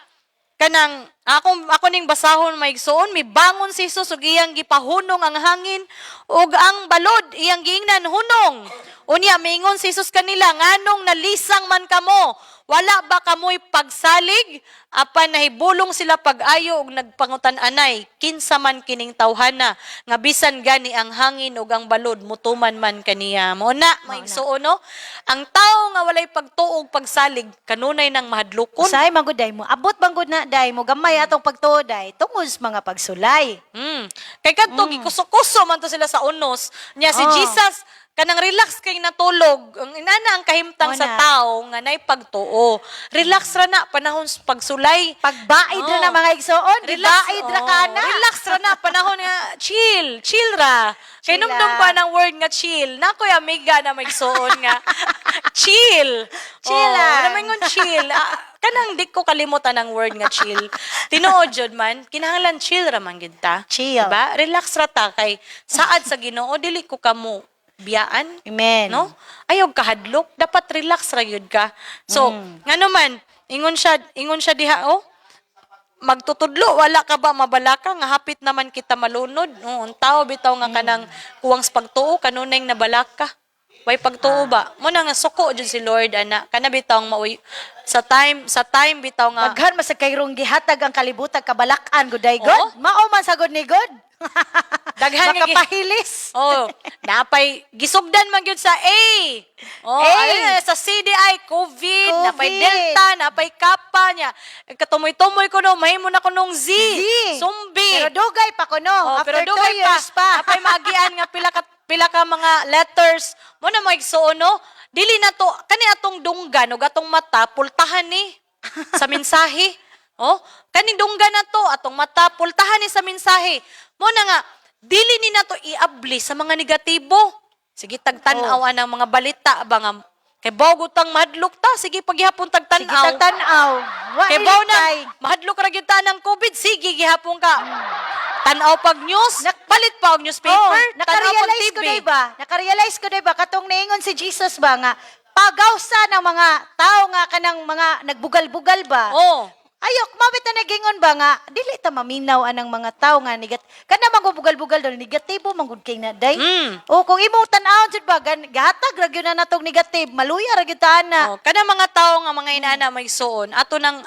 kanang akong ako ning basahon maigsuon mibangon si Jesus ug iyang gipahunong ang hangin ug ang balod iyang giingnan hunong. Unya miingon si Jesus kanila, nganong nalisang man kamo? Wala ba kamoy pagsalig? Apan nahibulong sila pag-ayo ug nagpangutan-anay kinsa man kining tawhana nga bisan gani ang hangin ug ang balod mutuman man kaniya. Mo na maigsuon no. Ang tawo nga walay pagtuog pagsalig kanunay nang mahadlokon. Usay man gud day mo. Abot man gud na day mo gamay atong pagtuo day tungod sa mga pagsulay. Kay kadto gikuso-kuso man to sila sa unos. Nya si Oh. Jesus kanang relax kay natulog. Ang inana ang kahimtang Mo sa na. tao nga nay pagtuo. Relax ra na panahon sa pagsulay. Pagbaid ra Oh. na mga igsoon, gibaid ra ka oh, na. Relax ra na panahon nga chill, chill ra. Kay Chill numdum lang. pa ng word nga chill. Na ko'y amiga na maigsuon nga chill. Chill Oh, lang. ano man chill. Ah, kanang di ko kalimutan ang word nga chill. Tinuod jud man, kinahanglan chill ra man gid ta. Chill. Diba? Relax ra ta kay saad sa Ginoo dili ko kamo biyaan. Amen. No? Ayaw kahadlok, dapat relax ra gyud ka. So, ngano man, ingon siya diha oh. Magtutudlo, wala ka ba mabalaka nga hapit naman kita malunod. Oo, ang tao bitaw nga kanang kuwang sa pagtuo kanunay nabalaka. Way pagtuo ba? Mo na nga suko jud si Lord ana. Kana bitaw ang mauy sa time bitaw nga Daghan man sa kayrong gihatag ang kalibutan kabalak-an gud day Oo. God. Mao man sagod ni God. Daghan nga Makapahilis. Oh, napay gisugdan man gyud sa A. Oh, A. ayun, sa CDI COVID, napay COVID. Delta, napay Kappa niya. Katumoy-tumoy ko no, mahimo na ko nung Z. Z. Zumbi. Pero dugay pa kuno. Oh, After pero 2 dugay years pa. Napay maagian nga pila ka mga letters. Mo na maigsuon no. Dili na to kani atong dunggan ug atong mata pultahan ni sa mensahe. Oh, kani dunggan na to atong mata pultahan ni sa mensahe. Mo na nga dili ni nato iabli sa mga negatibo. Sige tagtan-aw Oh. ang mga balita ba nga kay bawgutang mahadlok ta sige paghihapon Sige tagtan-aw. tag-tanaw. Wa Kay baw na, ilitay. mahadlok ra gyud ta ng COVID, sige gihapon ka. Tan-aw pag news, palit pa og newspaper, Oh, tan-aw pag nakarealize TV. ko day ba? Nakarealize ko day ba katong niingon si Jesus ba nga pagawsa ng mga tao nga kanang mga nagbugal-bugal ba? Oh. Ayok, mabit na nagingon ba nga dili ta maminaw anang mga tao nga negat kana mangubugal-bugal dol negatibo manggud kay na day. O kung imong tan-awon jud ba gan gahatag ra gyud na natong negative, maluya ra gyud ta ana. Oh, kana mga tao nga mga inaana may suon, ato nang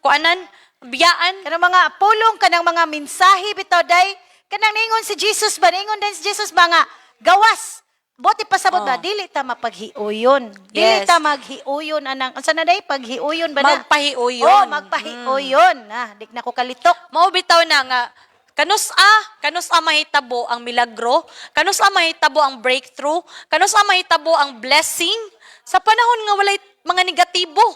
kuanan, biyaan. Kanang mga pulong kanang mga mensahe bitaw day kanang ningon si Jesus ba ningon din si Jesus ba nga gawas Buot ipasabot Oh. ba, dili ta mapaghiuyon. Dili ta maghiuyon anang unsa na day paghiuyon ba na? Magpahiuyon. Oh, magpahiuyon. Ah, di na ko kalitok. Mao bitaw na nga kanus-a mahitabo ang milagro, kanus-a mahitabo ang breakthrough, kanus-a mahitabo ang blessing sa panahon nga walay mga negatibo.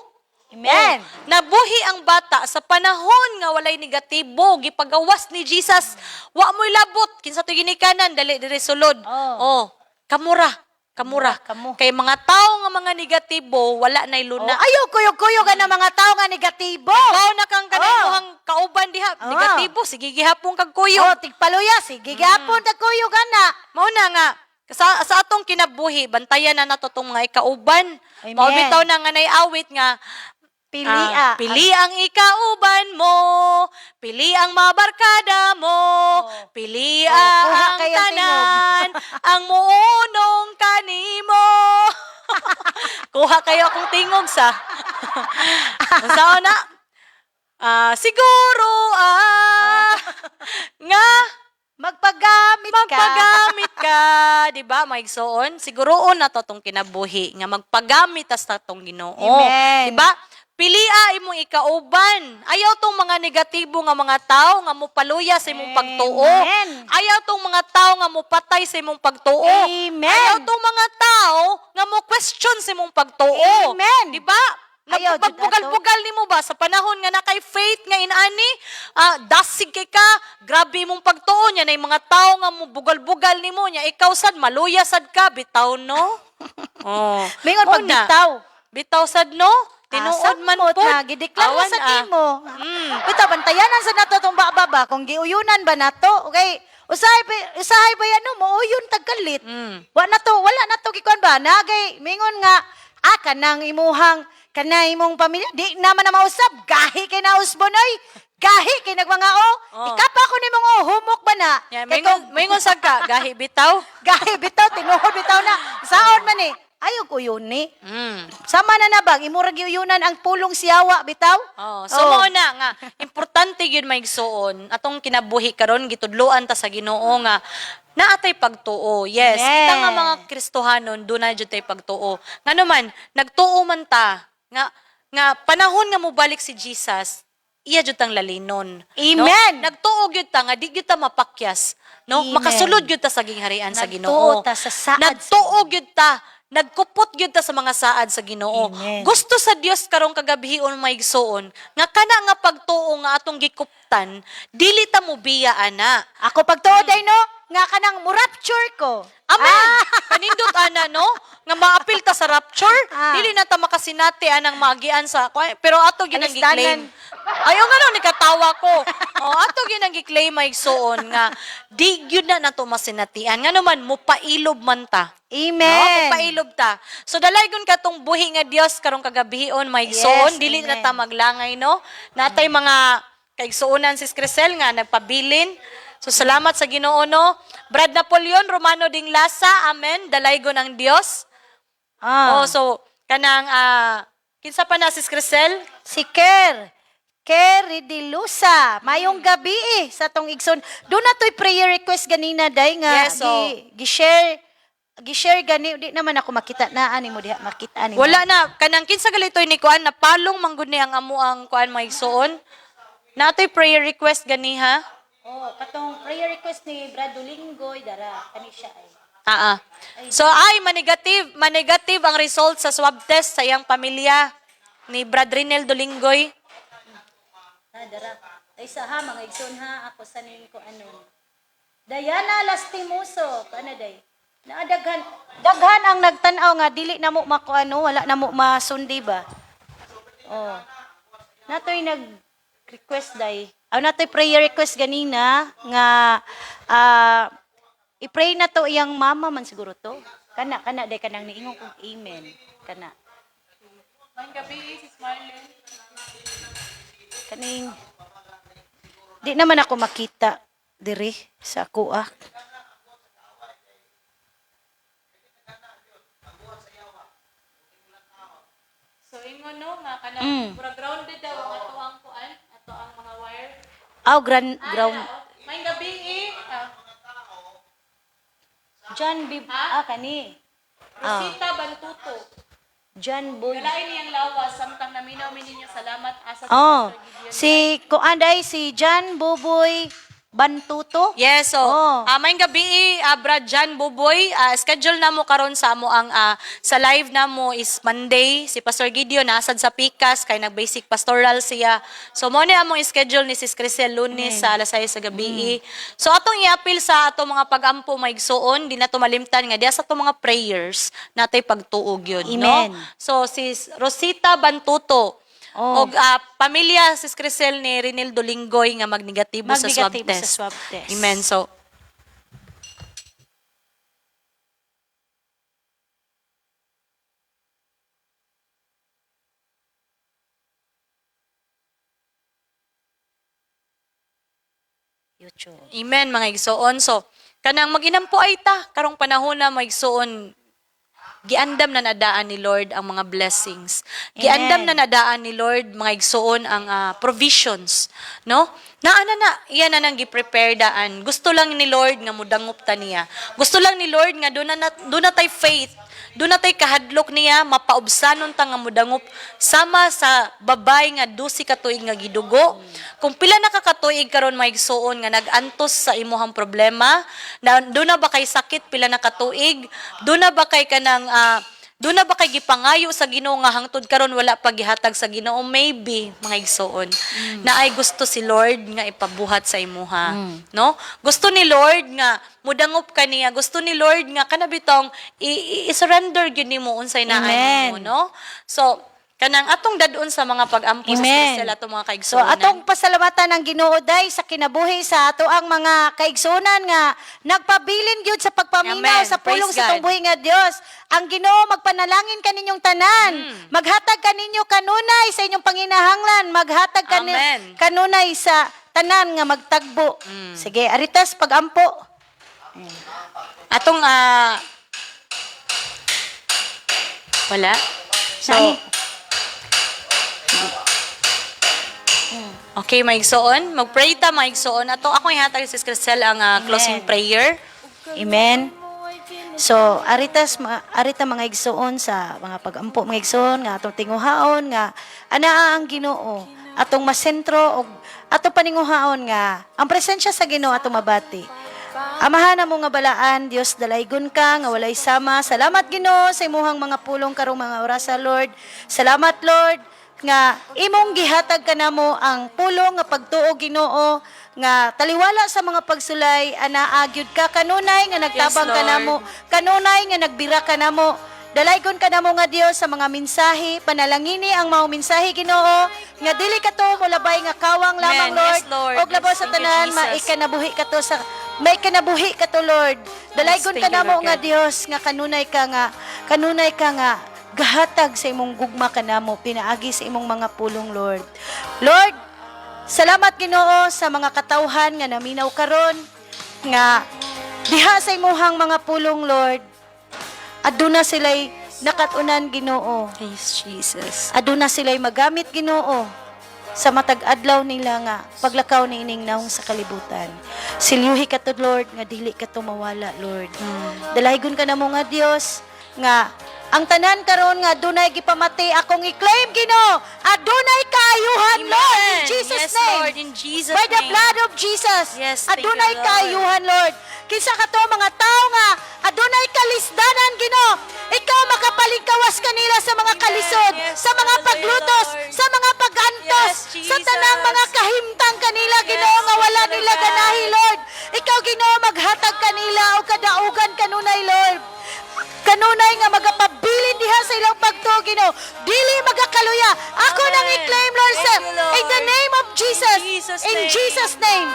Amen. Oh, nabuhi ang bata sa panahon nga walay negatibo, gipagawas ni Jesus. Wa mo'y labot kinsa to'y ginikanan, dali diri sulod. Oh. Oh, kamura, kamura. Kamo. Kay mga tao nga mga negatibo, wala na'y Oh, luna. ayaw kuyog-kuyog ang mga tao nga negatibo. Ikaw na kang kanang Oh. imong kauban diha, Oh. negatibo, sige gihapon kag kuyog. Oh, tigpaluya sige gihapon ta kuyog ana. Mao na nga sa atong kinabuhi, bantayan na nato tong mga ikauban. Amen. Mao bitaw na nga nay awit nga Pili ah, pili ang ikauban mo, pili ang mabarkada mo, pili Oh, kuha ang kayong tanan, ang muunong kanimo. Kuha kayo akong tingog sa. Unsaon na? Ah, siguro nga Magpagamit ka. magpagamit ka, di ba? Maigsoon, siguroon na to tong kinabuhi nga magpagamit tas ta tong Ginoo. Amen. Di ba? Pilia imong ikauban. Ayaw tong mga negatibo nga mga tao nga mopaluya sa imong pagtuo. Amen. Ayaw tong mga tao nga mopatay sa imong pagtuo. Amen. Ayaw tong mga tao nga mo question sa imong pagtuo. Amen. Di ba? Ayaw, jud ato. Nagbugal-bugal nimo ba sa panahon nga nakay faith nga inani, dasig kay ka, grabe imong pagtuo niya na yung mga tao nga mo bugal-bugal nimo niya ikaw sad maluya sad ka bitaw no. Oh. Mingon Mao na. pagbitaw. Bitaw sad no. Tinuod man Samot pud. na gideklara Awan, sa ah. nimo. Bitaw bantayanan sa nato tong baba ba kung giuyunan ba nato. Okay. Usahay ba yan no mouyon tagkalit. Wa na to, wala na to gikuan ba nagay mingon nga kanang imuhang kanang imong pamilya di naman na mausab gahi kay nausbon oy. Gahi kay nagmangao. Oh. Ikapa ko nimong oh, humok ba na? Yeah, Kay mingon mingon sad ka gahi bitaw. Gahi bitaw tinuod bitaw na. Saon man ni? Ayaw ko yun ni. Sama na na bang imurag giuyunan ang pulong siyawa bitaw? Oh, so mao na nga importante gyud maigsuon atong kinabuhi karon gitudloan ta sa Ginoo nga naatay pagtuo. Yes, Amen. kita nga mga Kristohanon dunay jud tay pagtuo. Ngano man nagtuo man ta nga nga panahon nga mobalik si Jesus, iya jud tang lalinon. No? Amen. Nagtuo gyud ta nga di gyud ta mapakyas, no? Amen. Makasulod gyud ta sa gingharian sa Ginoo. Nagtuo ta sa saad sa Nagtuo gyud ta, nagkupot gyud ta sa mga saad sa Ginoo. Amen. Gusto sa Dios karong kagabhion maigsuon nga kana nga pagtuo nga atong gikuptan, dili ta mobiya ana. Ako pagtuo day no nga kanang murapture ko. Amen. Kanindot ana no nga maapil ta sa rapture, dili na ta makasinati anang maagian sa pero ato gyud ang gi-claim. Alistanan. Ayo nga no nikatawa ko. Oh, ato gyud ang gi-claim maigsuon nga di gyud na nato masinatian. Ngano man mopailob man ta. Amen. No, mopailob ta. So dalaygon ka tong buhi nga Dios karong kagabion maigsuon, Yes, dili na amen. ta maglangay no. Natay mga kaigsuonan sis Crisel nga nagpabilin. So salamat sa Ginoo no. Brad Napoleon Romano ding Lasa, amen. Dalaygon ang Dios. Oh, so kanang kinsa pa na sis Crisel? Si Ker. Ker Ridilusa. Mayong gabi eh, sa tong igsoon. Doon na to'y prayer request ganina day nga Yes, oh. gi-share gi-share gani di naman ako makita na ani mo diha makita ani mo. Wala na kanang kinsa galitoy ni kuan napalong manggod ni ang amo ang kuan maigsuon. Natoy prayer request ganiha. Oh, katong prayer request ni Brad Dulingoy dara kani siya ay. Ah. So ay manegative, manegative ang result sa swab test sa iyang pamilya ni Brad Rinel Dolinggoy. Ha, dara. Ay sa ha mga igsoon ha ako sa ning ko ano. Diana Lastimoso, kana day. Naa daghan daghan ang nagtan-aw nga dili na mo mako ano, wala na mo masundi ba. Oh. Natoy nag request day. Aw natoy prayer request ganina nga i-pray na to iyang mama man siguro to. Kana kana day kanang niingon kog amen. Kana. Kaning di naman ako makita diri sa ako ah. So ingon no nga kanang mura grounded daw ang ato ang kuan, ato ang mga wire. Aw ground. May gabi eh. John B. Ah, kani. Rosita Bantuto. John Boy. Galain niyang lawas samtang naminaw mi ninyo, salamat asa sa Oh, Pastor Gideon. si kuanday si John Buboy Bantuto. Yes, so Oh. Maayong gabi, Brad Jan Buboy, schedule na mo karon sa amo ang sa live na mo is Monday si Pastor Gideon nasad sa Pikas kay nag-basic pastoral siya. So mo ni among schedule ni Sis Crisel Lunes sa alas 6 sa gabi. So atong i-appeal sa atong mga pag-ampo, maigsuon, di na to malimtan nga diya sa atong mga prayers natay pagtuog yun, Amen. no? So si Rosita Bantuto Oh. og pamilya Sis Crisel ni Renildo Linggoy nga magnegatibo sa swab Magnegatibo sa test. swab test. Amen. So, YouTube. Amen, mga igsoon. So, kanang mag-inampo ay ta karong panahon na, mga igsoon, giandam na nadaan ni Lord ang mga blessings. Giandam Amen. na nadaan ni Lord, mga igsoon, ang provisions, no? Naa na na, iyan na nang gi-prepare daan. Gusto lang ni Lord nga mudangop ta niya. Gusto lang ni Lord nga doon na tay faith. Doon na tay kahadlok niya, mapaubsanon ta nga mudangop sama sa babay nga 12 ka tuig nga gidugo. Kung pila na ka katuig karon, mga igsoon, nga nag-antos sa imuhang problema, na doon na ba kay sakit pila na ka tuig, doon na ba kay gipangayo sa Ginoo nga hangtod karon wala pa gihatag sa Ginoo, maybe, mga igsoon, na ay gusto si Lord nga ipabuhat sa imuha, no? Gusto ni Lord nga mudangop ka niya, gusto ni Lord nga kana bitong i-surrender gyud nimo unsay naa Amen. nimo, no? So kanang atong dadon sa mga pag-ampo sa Amen. Crisel atong mga So kaigsuonan. atong pasalamatan ang Ginoo day sa kinabuhi sa ato ang mga kaigsuonan nga nagpabilin gyud sa pagpaminaw Amen. sa pulong Praise sa atong God. buhi nga Dios. Ang Ginoo magpanalangin kaninyong tanan. Maghatag kaninyo kanunay sa inyong panginahanglan, maghatag Amen. kanunay sa tanan nga magtagbo. Sige, aritas pagampo. Atong wala. So, Nani? Okay, maigsoon. Mag-pray ta, maigsoon. Ato akong ihatag si Crisel ang closing prayer. Amen. So, arita mga igsoon sa mga pagampo, mga igsoon nga atong tinguhaon nga anaa ang Ginoo atong masentro og ato paninguhaon nga ang presensya sa Ginoo atong mabati. Amahan mo nga balaan, Dios, dalaygon ka nga walay sama. Salamat, Ginoo, sa imuhang mga pulong karong mga orasa, Lord. Salamat, Lord, nga imong gihatag kanamo ang pulong nga pagtuo, Ginoo, nga taliwala sa mga pagsulay anaa gyud ka kanunay nga nagtabang Yes, Lord. kanamo, kanunay nga nagbira kanamo. Dalaygon kanamo nga Dios sa mga mensahe, panalangini ang mao mensahe, Ginoo, nga dili ka to molabay nga kawang lamang, Amen. Lord. Yes, Lord. Og labaw sa Thank you, tanan, Jesus. maikanabuhi ka to sa may kinabuhi ka to, Lord. Dalaygon Yes, thank you, kanamo Lord nga God. Dios nga kanunay ka nga gahatag sa imong gugma kanamo pinaagi sa imong mga pulong, Lord. Lord, salamat, Ginoo, sa mga katawhan nga naminaw karon nga diha sa imuhang mga pulong, Lord. Aduna sila'y nakatunan, Ginoo. Yes, Jesus. Aduna sila'y magamit, Ginoo, sa matag adlaw nila nga paglakaw ni ining naong sa kalibutan. Silyuhi ka to, Lord, nga dili ka to mawala, Lord. Dalaygon ka namo nga Dios nga ang tanan karon nga adunay gipamati akong i-claim, Ginoo. Adunay kaayuhan, Lord, in Jesus Yes, name. Lord, in Jesus By the name. blood of Jesus. Yes, thank you, Adunay Lord. kaayuhan, Lord. Kinsa ka to mga tao nga adunay kalisdanan, Ginoo. Ikaw makapalingkawas kanila sa mga kalisod, Yes, sa mga hallelujah, paglutos, Lord. sa mga pagantos, Yes, sa tanang Jesus. mga kahimtang kanila, Ginoo, nga wala Lord nila God. ganahi, Lord. Ikaw, Ginoo, maghatag kanila o kadaugan kanunay, Lord. Kanunay nga magapabilin diha sa ilang pagtuo, Ginoo. Dili magakaluya. Ako Amen. nang i-claim, Lord, Thank sa you, Lord. in the name of Jesus. In Jesus' In name. Jesus' name.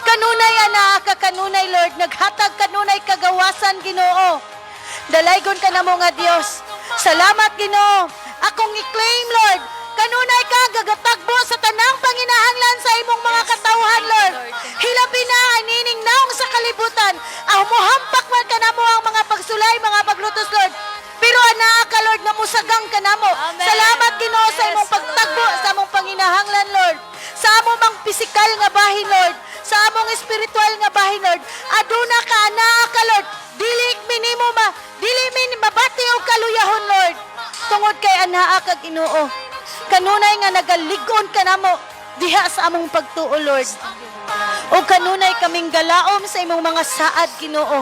Kanunay anaa ka kanunay, Lord, naghatag kanunay kagawasan, Ginoo. Dalaygon ka namo nga Dios. Salamat, Ginoo. Akong i-claim, Lord. Kanunay ka gagatagbo sa tanang panginahanglan sa imong mga katawhan, Lord. Hilabi na anining naong sa kalibutan. Ang muhampak man kanamo ang mga pagsulay, mga paglutos, Lord. Pero anaa ka, Lord, nga musagang kanamo. Amen. Salamat, Ginoo, sa Yes, imong pagtagbo Lord. sa among panginahanglan, Lord. Sa among mang pisikal nga bahin, Lord. Sa among espiritual nga bahin, Lord. Aduna ka, anaa ka, Lord. Dili Tungod kay anaa kag Ginoo. Kanunay nga nagalig-on ka namo diha sa among pagtuo, Lord. O kanunay kaming galaom sa imong mga saad, Ginoo.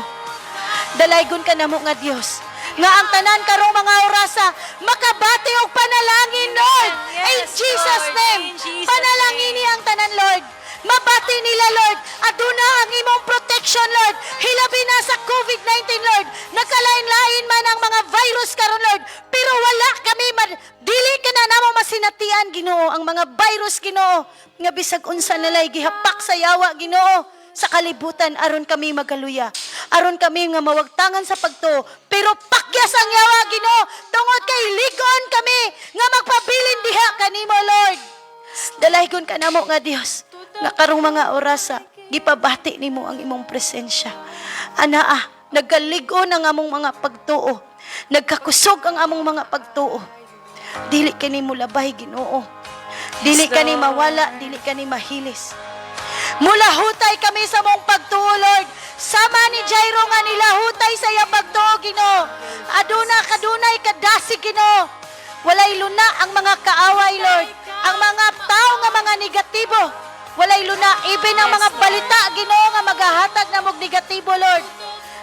Dalaygon ka namo nga Dios. Nga ang tanan karong mga orasa makabati og panalangin, Lord. In Yes, Jesus' Lord. name. In Jesus' Panalangin name. ang tanan, Lord. Mabati nila, Lord. Aduna ang imong protection, Lord. Hilabi na sa COVID-19, Lord. Nakalain-lain man ang mga virus karon, Lord. Pero wala kami, dili ka na namo masinatian, Ginoo, ang mga virus, Ginoo. Nga bisag unsa nila'y gihapak sa yawa, Ginoo, sa kalibutan aron kami magaluya. Aron kami nga mawagtangan sa pagtuo. Pero pakyas ang yawa, Ginoo, tungod kay ligon kami nga magpabilin diha kanimo, Lord. Dalaygon ka namo nga Dios nga karong mga orasa gipabati nimo ang imong presensya. Anaa, nagkalig-on ang among mga pagtuo. Nagkakusog ang among mga pagtuo. Dili kani mo labay, Ginoo. Dili kani Lord. mawala, dili kani mahilis. Mulahutay kami sa mong pagtuo, Lord. Sama ni Jairo nga nilahutay sa iyang pagtuo, Ginoo. Aduna kadunay kadasig, Ginoo. Walay luna ang mga kaaway, Lord. Ang mga tao nga mga negatibo. Walay luna. Even ang mga balita, Ginoo, nga magahatag na mog negatibo, Lord.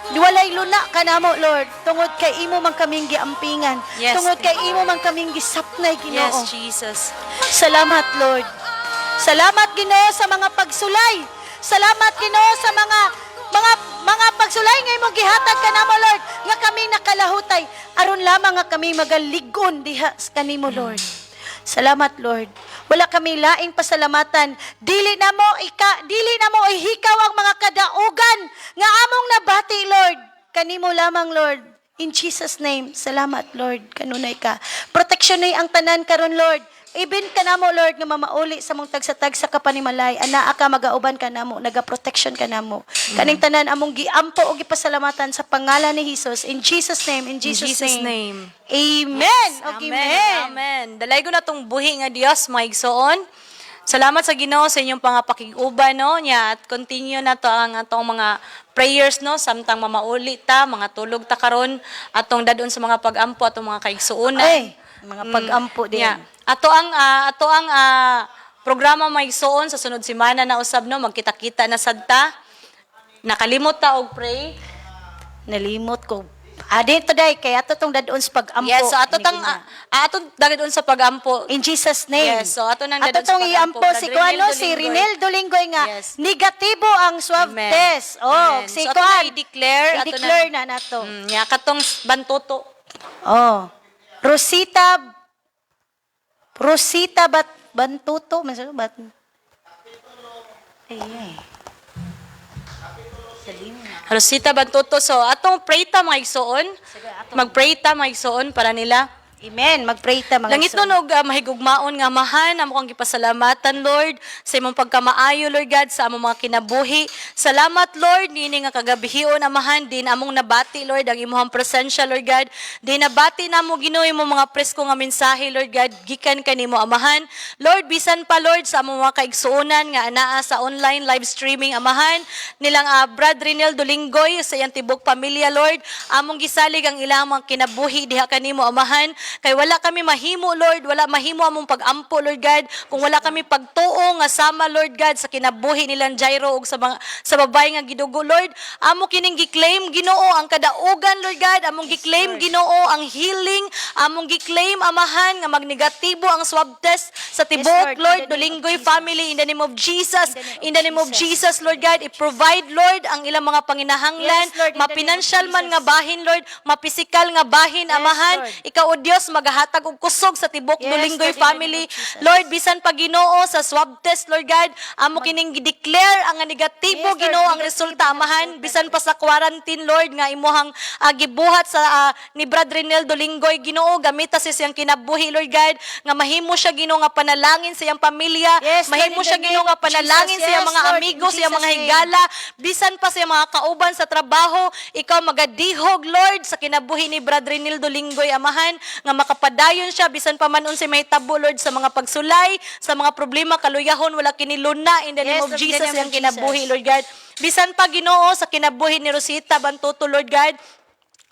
Walay luna ka namo, Lord. Tungod kay imo man kaming giampingan. Tungod kay imo man kaming gisapnay, Ginoo. Yes, Jesus. Salamat, Lord. Salamat, Ginoo, sa mga pagsulay. Salamat, Ginoo, sa mga pagsulay nga imong gihatag kanamo, Lord, nga kami nakalahutay aron lamang nga kami magalig-on diha sa kanimo, Lord. Salamat, Lord. Wala kami laing pasalamatan. Dili na mo ihikaw ang mga kadaugan nga among nabati, Lord. Kanimo lamang, Lord. In Jesus' name, salamat, Lord. Kanunay ka. Protection ang tanan karon, Lord. Ibin ka namo, Lord, nga mamauli sa mong tagsa-tagsa ka panimalay. Anaa ka, magauban ka namo, naga-protection ka namo. Kaning tanan among giampo o gipasalamatan sa pangalan ni Jesus. In Jesus' name, in In Jesus' Jesus' name. name. Amen. Okay, Amen. amen. Amen. Dalay ko na tong buhi nga Dios, mga igsoon. Salamat sa Ginoo sa inyong pangapakig-uban, no, nya at continue na to ang atong mga prayers, no, samtang mamauli ta, mga tulog ta karon atong dadon sa mga pag-ampo atong mga kaigsuonan. Ay, mga pag-ampo din. Nya. Ato ang programa, mga igsoon, sa sunod semana na usab, no, magkita-kita na sad ta. Nakalimot ta og pray. Nalimot ko. Adi to day, kaya ato tong dadon sa pag-ampo. Yes, so ato tang ato dadon sa pag-ampo. In Jesus' name. Yes, so ato nang Ato dadon sa tong pag-ampo, iampo Brad si Renel kuano si Dolinggoy. Rinel Dolinggoy nga negatibo ang swab Amen. test. Oh, Amen. si So, ato kuan. na i-declare, ato I-declare na nato. Nya katong bantuto. Oh. Rosita Rosita Bat Bantuto, man bat. Ay, ay. Rosita Bantuto. So atong pray ta, mga igsoon. Mag-pray ta, mga igsoon, para nila. Amen. Mag-pray ta, mga Langit igsoon. nun og mahigugmaon nga Amahan, amo kang gipasalamatan, Lord, sa imong pagkamaayo, Lord God, sa among mga kinabuhi. Salamat, Lord, niini nga kagabihion, Amahan, din among nabati, Lord, ang imong presensya, Lord God. Din nabati namo, Ginoo, imong mga presko nga mensahe, Lord God, gikan kanimo, Amahan. Lord, bisan pa, Lord, sa among mga kaigsuonan nga anaa sa online live streaming, Amahan, nilang Brad Rinel Dolinggoy sa iyang tibok pamilya, Lord, among gisalig ang ilang mga kinabuhi diha kanimo, Amahan, kay wala kami mahimo, Lord, wala mahimo among pag-ampo, Lord God, kung wala kami pagtuo nga sama, Lord God, sa kinabuhi nilang Jairo ug sa mga sa babae nga gidugo, Lord. Amo kining gi-claim, Ginoo, ang kadaugan, Lord God. Among gi-claim, Ginoo, ang healing. Among gi-claim, Amahan, nga magnegatibo ang swab test sa tibok, Lord, Lord, in the name of Dolinggoy Jesus. family, in the name of Jesus. In the name of Jesus. Jesus, Lord God, i-provide, Lord, ang ilang mga panginahanglan, Yes, Lord, in the name of mapinansyal man Jesus. nga bahin, Lord, mapisikal nga bahin, Amahan. Lord. Ikaw, O Dios, magahatag og kusog sa tibok Yes, Dolinggoy Lord, in the name family. of Jesus. Lord, bisan pa, Ginoo, sa swab test, Lord God, amo kining gi-declare ang negatibo, Yes, Lord, Ginoo, ang negatibo resulta, ang Amahan, resulta. Bisan pa sa quarantine, Lord, nga imuhang gibuhat sa ni Brad Renel Dolinggoy, Ginoo, gamita sa siyang kinabuhi, Lord God, nga mahimo siya, Ginoo, nga panalangin sa iyang pamilya, Yes, Lord, mahimo in the siya, Ginoo, name nga of panalangin Jesus. sa iyang Yes, mga Lord, in amigo, sa iyang Jesus' mga name. higala, bisan pa sa iyang mga kauban sa trabaho, ikaw magadihog, Lord, sa kinabuhi ni Brad Renil Dolinggoy, Amahan, nga makapadayon siya bisan pa man unsay mahitabo, Lord, sa mga pagsulay, sa mga problema, kaluyahon, wala kiniluna in the name Yes, of Lord, in the Jesus name iyang of kinabuhi, Jesus. Lord God. Bisan pa, Ginoo, sa kinabuhi ni Rosita Bantuto, Lord God,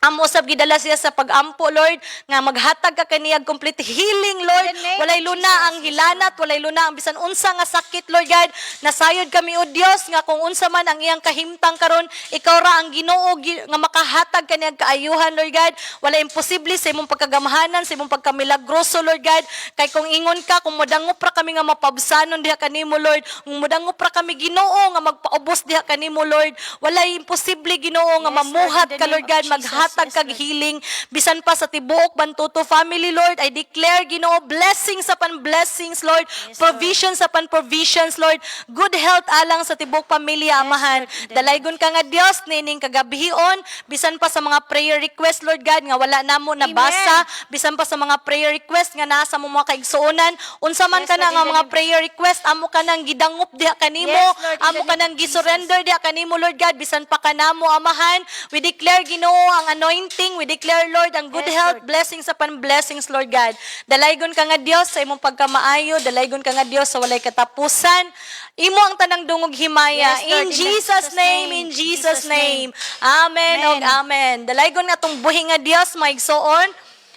Amo usab gidala siya sa pagampo, Lord, nga maghatag ka kaniyag complete healing, Lord. In the name Walay of luna Jesus. ang hilanat, walay luna ang bisan unsa nga sakit, Lord God. Nasayod kami, o Dios, nga kung unsa man ang iyang kahimtang karon, ikaw ra ang Ginoo nga makahatag kaniyag kaayuhan, Lord God. Walay imposible sa imong pagkagamhanan, sa imong pagkamilagroso, Lord God. Kay kung ingon ka, kung modangop ra kami nga mapabsanon diha kanimo, Lord, kung modangop ra kami, Ginoo, nga magpaubos diha kanimo, Lord, walay imposible, Ginoo, nga Yes, Lord, mamuhat in the ka, name Lord of God, Jesus. maghatag kag Yes, Lord. healing bisan pa sa tibuok Bantuto family, Lord. I declare, Ginoo, blessings upon blessings, Lord, provisions upon provisions, Lord, good health alang sa tibuok pamilya, Amahan. Lord, in the name. Dalaygon ka nga Dios nining kagabhion, bisan pa sa mga prayer request, Lord God, nga wala namo nabasa, bisan pa sa mga prayer request nga nasa mo mga kaigsuonan, unsa man Yes, kana Lord, in nga the mga name of prayer request, amo ka nang gidangop diha kanimo, Yes, Lord, in the amo ka name nang of Jesus. gisurrender diha kanimo, Lord God, bisan pa kanamo, Amahan. We declare, Ginoo, ang anointing. We declare, Lord, ang good health, Lord. Blessings upon blessings, Lord God. Dalaygon ka nga Dios sa imong pagkamaayo, dalaygon ka nga Dios sa walay katapusan. Imo ang tanang dungog himaya. Yes, Lord, In in Jesus' Jesus' name, name, in Jesus' Jesus' name. name. Amen Amen. og amen. Dalaygon nga atong buhi nga Dios, maigsoon.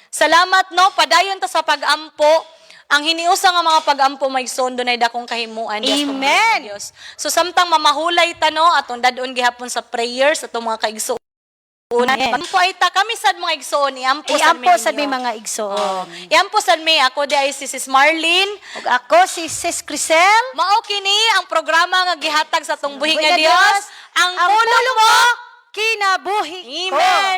Salamat, no, padayon ta sa pag-ampo. Ang hiniusa nga mga pag-ampo, maigsoon, dunay dakong kahimuan diha sa Amen. pamumuhay Dios. So samtang mamahulay ta, no, atong dadon gihapon sa prayers atong mga kaigsoon. Amen. Ampo ay ta kami sad, mga igsoon, iampo sad Iampo sad mi ninyo. mga igsoon. Oh. Iampo sad mi. Ako di ay si Sis Marlene. Ug ako si Sis Crisel. Mao kini ang programa nga gihatag sa atong buhi Buhi nga nga Dios. Dios, Ang ang pulong mo kinabuhi ko. Amen.